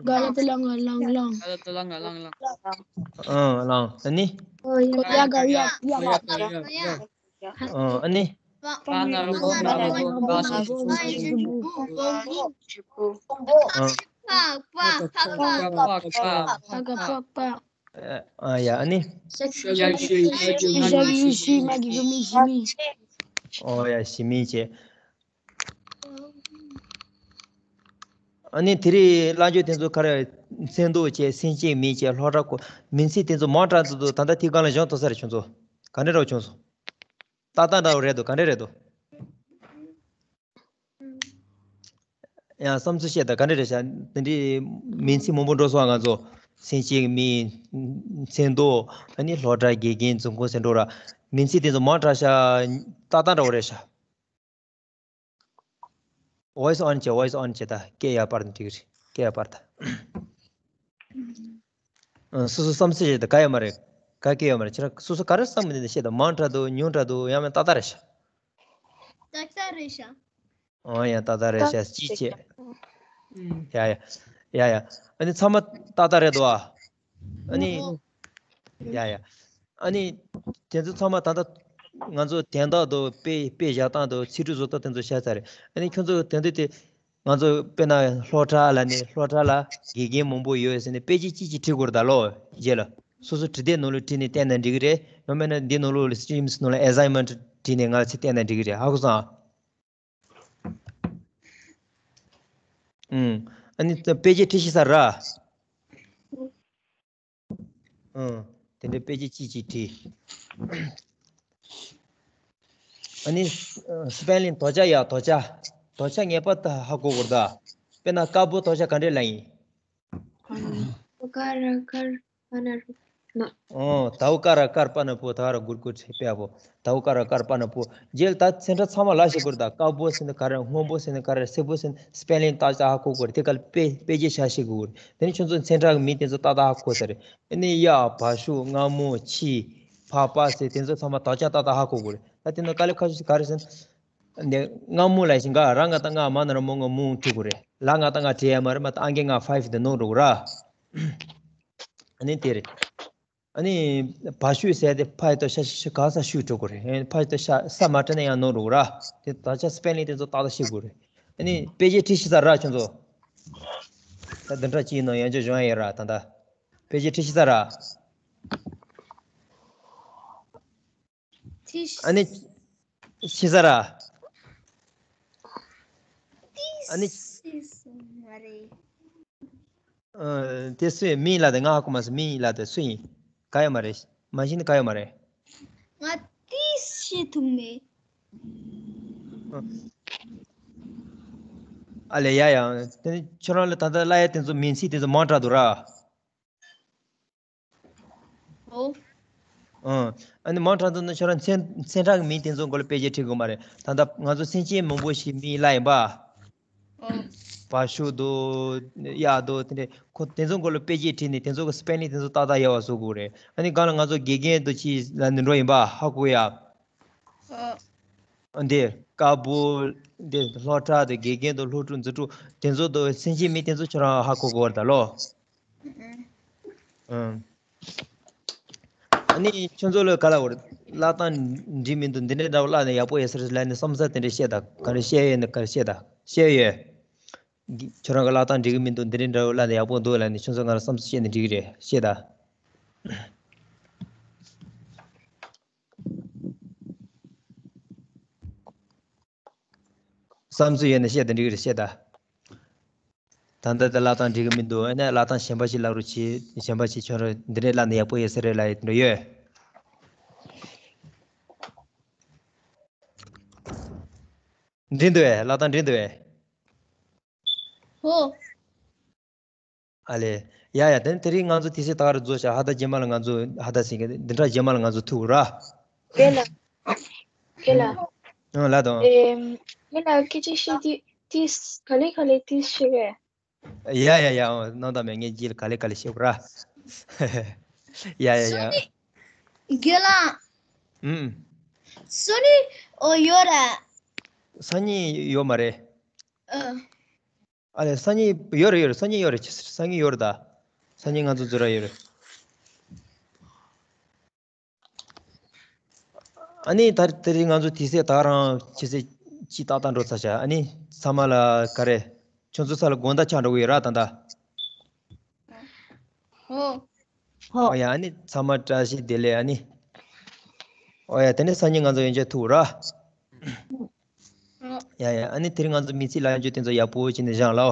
ག་ལ་ཏི་ལ་ང་ལང་ལང་། ག་ལ་ཏི་ལ་ང་ལང་ལང་། ཨ་ལང་། ཨ་ནི། ཡ་ག་ཡ་ཡ་ག་ཡ་ག་ཡ། ཨ་ནི། པ་ན་རོ་པོ་ང་རོ་པོ་ང་རོ་པོ། ཨ་ཕ་ཕ་ཕ་ཕ། ཨ་ཡ། ཨ་ནི། ཤ་གི་ཡུལ་ཤི། ང་གི་གི་མི་ཤི་མི། ཨོ་ཡ། ཤི་མི་བྱས། ཨ་ནི་དེ་རིང་བསླབ་བྱ་དེ་ཚོ་ག་རེ། མཚན་འདོགས་བྱས། སེམས་ཅན་མིང་བྱས། སློབ་གྲྭ་སྐོར། མིང་ཚིག་དེ་ཚོ་མང་དྲགས་འདུག་ད་ལྟ་དེ་སྒང་ལ་སྦྱོང་ཐུབ་ས་རེད་ཁྱོད་ཚོ། ག་འདྲ་འདྲ་བོ་བྱུང་སོང་། ཏག་ཏག་འདྲ་བོ་རེད་འདུག་ག་འདྲ་རེད་འདུག་ཡང་བསམ་ཚུལ་བཤད་དང་། ག་འདྲ་རེད་ཤག་དེ་འདྲའི་མིང་ཚིག་མང་པོ་འགྲོ་སོང་ང་ཚོ། སེམས་ཅན་མིང་། མཚན་འདོགས། ཨ་ནི་སློབ་གྲྭ། དགེ་རྒན། རྫོང་ཁོངས་ཟེར་འགྲོ་ར། མིང་ཚིག་དེ་ཚོ་མང་དྲགས་ཤག་ཏག་ཏག་འདྲ་བོ་རེད་ཤག Voice on བྱས། Voice on བྱས། ད་སྐད་ཡར་སྤར་ན་འགྲིག་གི་རེད། སྐད་ཡར་སྤར་ད། ཨ། སོ་སོ་བསམ་ཚུལ་བཤད་དང་། ག་ཡོད་མ་རེད། ག་གེ་ཡོད་མ་རེད། ཁྱེད་རང་སོ་སོ་ག་རེ་བསམ་གི་འདུག་བཤད་དང་། མང་དྲགས་འདུག་ཉུང་དྲགས་འདུག་ཡང་མིན་ཏག་ཏག་རེད་ཤག་ཏག་ཏག་རེད་ཤག་ཨོ་ཡ། ཏག་ཏག་རེད་ཤག་གཅིག་བྱས། ཡ་ཡ། ཡ་ཡ། ཨ་ནི་ཚང་མ་ཏག་ཏག་རེད་འདུག་ཨ། ཨ་ནི། ཡ་ཡ། ཨ་ནི། དེ་ཚོ་ཚང་མ་ད་ལྟ་ང་ཚོ་དན་རྟགས་དང་། དཔེ་དཔེ་བཞག་སྟངས་དང་། ཚིག་འབྲུ་བཟོ་སྟངས་དེ་ཚོ་བཤད་ཚར་རེད། ཨ་ནི་ཁྱོད་ཚོ་དེ་འདྲ་དེ། ང་ཚོ་དཔེར་ན་སློབ་གྲྭ་ལ་ནི། སློབ་གྲྭ་ལ་དགེ་རྒན་མང་པོ་ཡོད་ཟེར་ནས་དཔེ་ཆ་གཅིག་གཅིག་བྲིས་དགོས་རེད་ད་ལོ། རྗེས་ལ་སོ་སོ་བྲིས་དེབ་ནང་ལ་བྲིས་ནས་བསྟན་ན་འགྲིག་གི་རེད། ཡང་མིན་ན་འདི་ནང་ལོགས་ལ་སི་ཊིམ་སི་ནང་ལ་ཨེ་སའིན་མེན་ཊི་བྲིས་ནས་ང་ཚོས་བསྟན་ན་འགྲིག་གི་རེད། ཧ་གོ་སོང་ཨ། ཨུམ། ཨ་ནི་དཔེ་ཆ་བྲིས་ཤེས་ས་ར། ཨུམ། དེ་འདྲའི་དཔེ་ཆ་གཅིག་གཅིག་བྲིས། ཨ་ནི། ཨ། སི་པེ་ལིང་། དོགས་བྱ་ཡ། དོགས་བྱ། དོགས་བྱ་ངེས་པར་དུ་ཧ་གོ་དགོས་རེད་ད། དཔེར་ན་དཀར་པོ་དོགས་བྱ་ག་འདྲས་ལབ་ཡིན། ཀ་ར་དཀར། པ་ན་རོ། ན། ཨོ། དའོ་ཀ་ར་དཀར། པ་ན་པོ། ད་ར་གུར་གུར་ཚེ་པེ་ཨ་པོ། དའོ་ཀ་ར་དཀར། པ་ན་པོ། རྗེས་ལ་ད་ཚན་ཁྲ་ཚང་མ་ལ་ཤེས་དགོས་རེད་ད། དཀར་པོ་ཟེར་ན་ག་རེ། སྔོན་པོ་ཟེར་ན་ག་རེ། སེར་པོ་ཟེར་ན། སི་པེ་ལིང་ཏག་ཏག་ཧ་གོ་དགོས་རེད། དེ་ག་ལ་དཔེ་དཔེ་ཆ་བཞག་ཤེས་དགོས་རེད། དེ་ནས་ཁྱོད་ཚོ་ཚན་ཁྲ་གི་མིང་དེ་ཚོ་ཏག་ཏག་ཧ་གོ་ས་རེད། ཨ་ནི་གཡག། བ་ཕྱུགས། རྔ་མོང་། ཁྱི། ཕག་པ་ཟེར་དེ་ཚོ་ཚང་མ་དོགས་བྱ་ཏག་ཏག་ཧ་གོ་དགོས་རེད། ད་དེ་ནང་དཀའ་ལས་ཁག་ཤོས་ག་རེ་ཟེར་ན། འདི་རྔ་མོང་ལབ་ཤིང་ག་ར་ང་ད་ང་མ་ན་ར་མོ་ང་མོང་བྲིས་དགོས་རེད། ལ་ང་ད་ང་བྲིས་ཡ་མ་རེད། མ་ད་ཨང་ཀི་ང་ཕའིབ་དེ་ནོར་འགྲོ་གི་ར། ཨ་ནི་དེ་རེད། ཨ་ནི་བ་ཤུ་ཟེར་དེ་ཕ་ཡི་དོ་ཤ་ཤ་ཤ་ག་ས་ཤུ་འགྲོ་གི་རེད། ཕ་ཡི་དོ་ཤ་ས་མ་བྲིས་ན་ཡང་ནོར་འགྲོ་གི་ར། དེ་ད་ཆ་སི་པེ་ལིང་དེ་ཚོ་ཏག་ཏག་ཤེས་དགོས་རེད། ཨ་ནི་དཔེ་ཆ་བྲིས་ཤེས་ས་ར་ཁྱོད་ཚོ། ད་བདུན་ཕྲག་གཅིག་ནང་ཡང་བསྐྱར་སྦྱོང་ཡ་ཡིན་ར། ད་ད་དཔེ་ཆ་བྲིས་ཤེས་ས་ར། ཨ་ནི། ཤེས་ས་ར། ཨ་ནི། ཤེས་སོང་མ་རེད། ཨ། དེ་སུ་ཡིན། མིང་ལ་དེ་ང་ཧ་གོ་མ་སོང་། མིང་ལ་དེ་སུ་ཡིན། ག་ཡོད་མ་རེད། མ་གཞི་ནས་ག་ཡོད་མ་རེད། ང་ཏིས་ཤེས་ཐུབ་མེད། ཨ་ལས། ཡ་ཡ། དེ་ནི་ཁྱོད་རང་ལ་ད་ལྟ་བསླབ་ཡ་དེ་ཚོ་མིང་ཚིག་དེ་ཚོ་མང་དྲགས་འདུག་ར། ཨོ། ཨ་ནི་མང་དྲགས་འདུག་ན་ཁྱོད་རང་ཚན་ཚན་ཁྲ་གི་མིང་དེ་ཚོ་མགོ་ལ་དཔེ་ཆ་བྲིས་དགོས་མ་རེད། ད་ལྟ་ང་ཚོ་སེམས་ཅན་མང་པོ་ཞིག་མིང་བསླབ་ཡིན་པ། ཨོ། བ་ཕྱུགས་འདུག་གཡག་འདུག་དེ་འདྲས་ཁོ་དེ་ཚོ་མགོ་ལ་དཔེ་ཆ་བྲིས་ནས་དེ་ཚོ་གི་སི་པེ་ལིང་དེ་ཚོ་ཏག་ཏག་ཡག་པ་བཟོ་དགོས་རེད། ཨ་ནི་སྒང་ལ་ང་ཚོ་དགེ་རྒན་དུ་ཅིག་ལ་འདི་འགྲོ་ཡིན་པ་ཧ་གོ་ཡ། ཨོ། འདི་དཀར་པོ། འདི་སློབ་གྲྭ་དང་དགེ་རྒན་དང་སློབ་ཕྲུག་འཛིན་གྲོགས་དེ་ཚོ་དང་སེམས་ཅན་མི་དེ་ཚོ་ཁྱོད་རང་ཧ་གོ་དགོས་རེད་ད་ལོ། ཨང་། ཨ་ནི་ཁྱོད་ཚོ་ལ་ག་ལ་འོར། བཀླག་སྟངས་འགྲིག་མི་འདུག་འདི་འདྲའི་འདྲ་བོ་བཀླགས་ནས་ཡག་པོ་ཡོད་ས་རེད་ལབ་ནས་བསམ་ས་དེ་འདྲ་བཤད་དང་ག་རེ་བཤད་ཡོད་ན་ག་རེ་བཤད་དང་བཤད་ཡོད། ཁྱོད་རང་གི་བཀླག་སྟངས་འགྲིག་གི་མི་འདུག་འདི་འདྲའི་འདྲ་བོ་བཀླགས་ནས་ཡག་པོ་འདུག་ལབ་ནས་ཁྱོད་ཚོ་ང་ལ་བསམ་ས་བཤད་ནས་འགྲིག་གི་རེད་བཤད་དང་། བསམ་ཚུལ་ཡོད་ན་བཤད་དང་འགྲིག་གི་རེད་བཤད་དང་། ད་ལྟ་དེ་བཀླག་སྟངས་འགྲིག་གི་མི་འདུག་ཨ་ནི་བཀླག་སྟངས་གཞན་པ་ཞིག་བཀླག་རོགས་གྱིས། གཞན་པ་ཞིག་ཁྱོད་རང་འདི་འདྲས་བཀླགས་ན་ཡག་པོ་ཡོད་ས་རེད་ལབ་ཡོད་དེ་འདྲ་ཡོད། འགྲིག་འདུག་བས་བཀླག་སྟངས་འགྲིག་འདུག་བས། ཧོ། ཨ་ལེ། ཡ་ཡ་དེ་ནི་དེ་རིང་ང་ཚོ་དུས་ཚོད་ད་ག་རེ་རྫོགས་ཤག་ཧ་ད་རྗེས་མ་ལ་ང་ཚོ་ཧ་ད་ཟིན་གི་འདི་འདྲ་རྗེས་མ་ལ་ང་ཚོ་ཐུག་ར། རྒན་ལགས། རྒན་ལགས། ཨང་ལ་དང་། ཨེམ། རྒན་ལགས་སྐད་ཆ་བཤད་དུས་ཏིས་ག་ལེ་ག་ལེ་ཏིས་བཤད་གས། ཡ་ཡ་ཡ་ཨང་གནང་དང་མེད་ངས་རྗེས་ལ་ག་ལེ་ག་ལེ་བཤད་གོ་ར། ཡ་ཡ་ཡ། སོ་ནི། རྒན་ལགས། ཨུམ། སོ་ནི། ཨོ་ཡོད་ར། སང་ཉིན་ཡོད་མ་རེད། ཨ། ཨ་ལེ་སང་ཉིན་ཡོད་རེད་ཡོད་རེད་སང་ཉིན་ཡོད་རེད་སང་ཉིན་ཡོད་རེད་ད། སང་ཉིན་ང་ཚོ་འཛུལ་ར་ཡོད་རེད། ཨ་ནི་ད་དེ་རིང་ང་ཚོ་དུས་ཚོད་ད་རང་ཕྱི་ཚེས་གཅིག་ཏག་ཏག་འགྲོ་ཚར་ཤག་ཨ་ནི་ཚང་མ་ལ་ག་རེ། ཁྱོད་ཚོ་ས་ལ་དགོང་དག་ཆགས་འགྲོ་གི་ཡོད་ར་ད་ད། ཧོ། ཧོ། ཨོ་ཡ་ཨ་ནི་ཚང་མ་བཀྲ་ཤིས་བདེ་ལེགས་ཨ་ནི། ཨོ་ཡ་དེ་ནས་སང་ཉིན་ང་ཚོ་ཡན་ཆད་ཐུག་ར། ཡ་ཡ་ཨ་ནི་དེ་རིང་ང་ཚོ་མི་ཚེ་ལ་འཇུ་དེ་ཚོ་ཡག་པོ་བྱས་ནས་བཞག་ལའོ།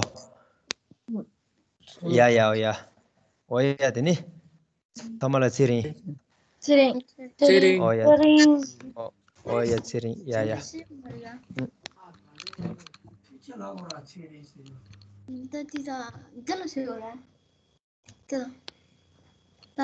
ཡ་ཡ་ཨོ་ཡ། ཨོ་ཡ་དེ་ནི། ཐ་མ་ལ་ཚེ་རིང་། ཚེ་རིང་། ཚེ་རིང་། ཨོ་ཡ། ཚེ་རིང་། ཨོ་ཨོ་ཡ་ཚེ་རིང་ཡ་ཡ། ད་དེ་ད་འདི་ལ་ཟེར་བ་རེད། ད། ད།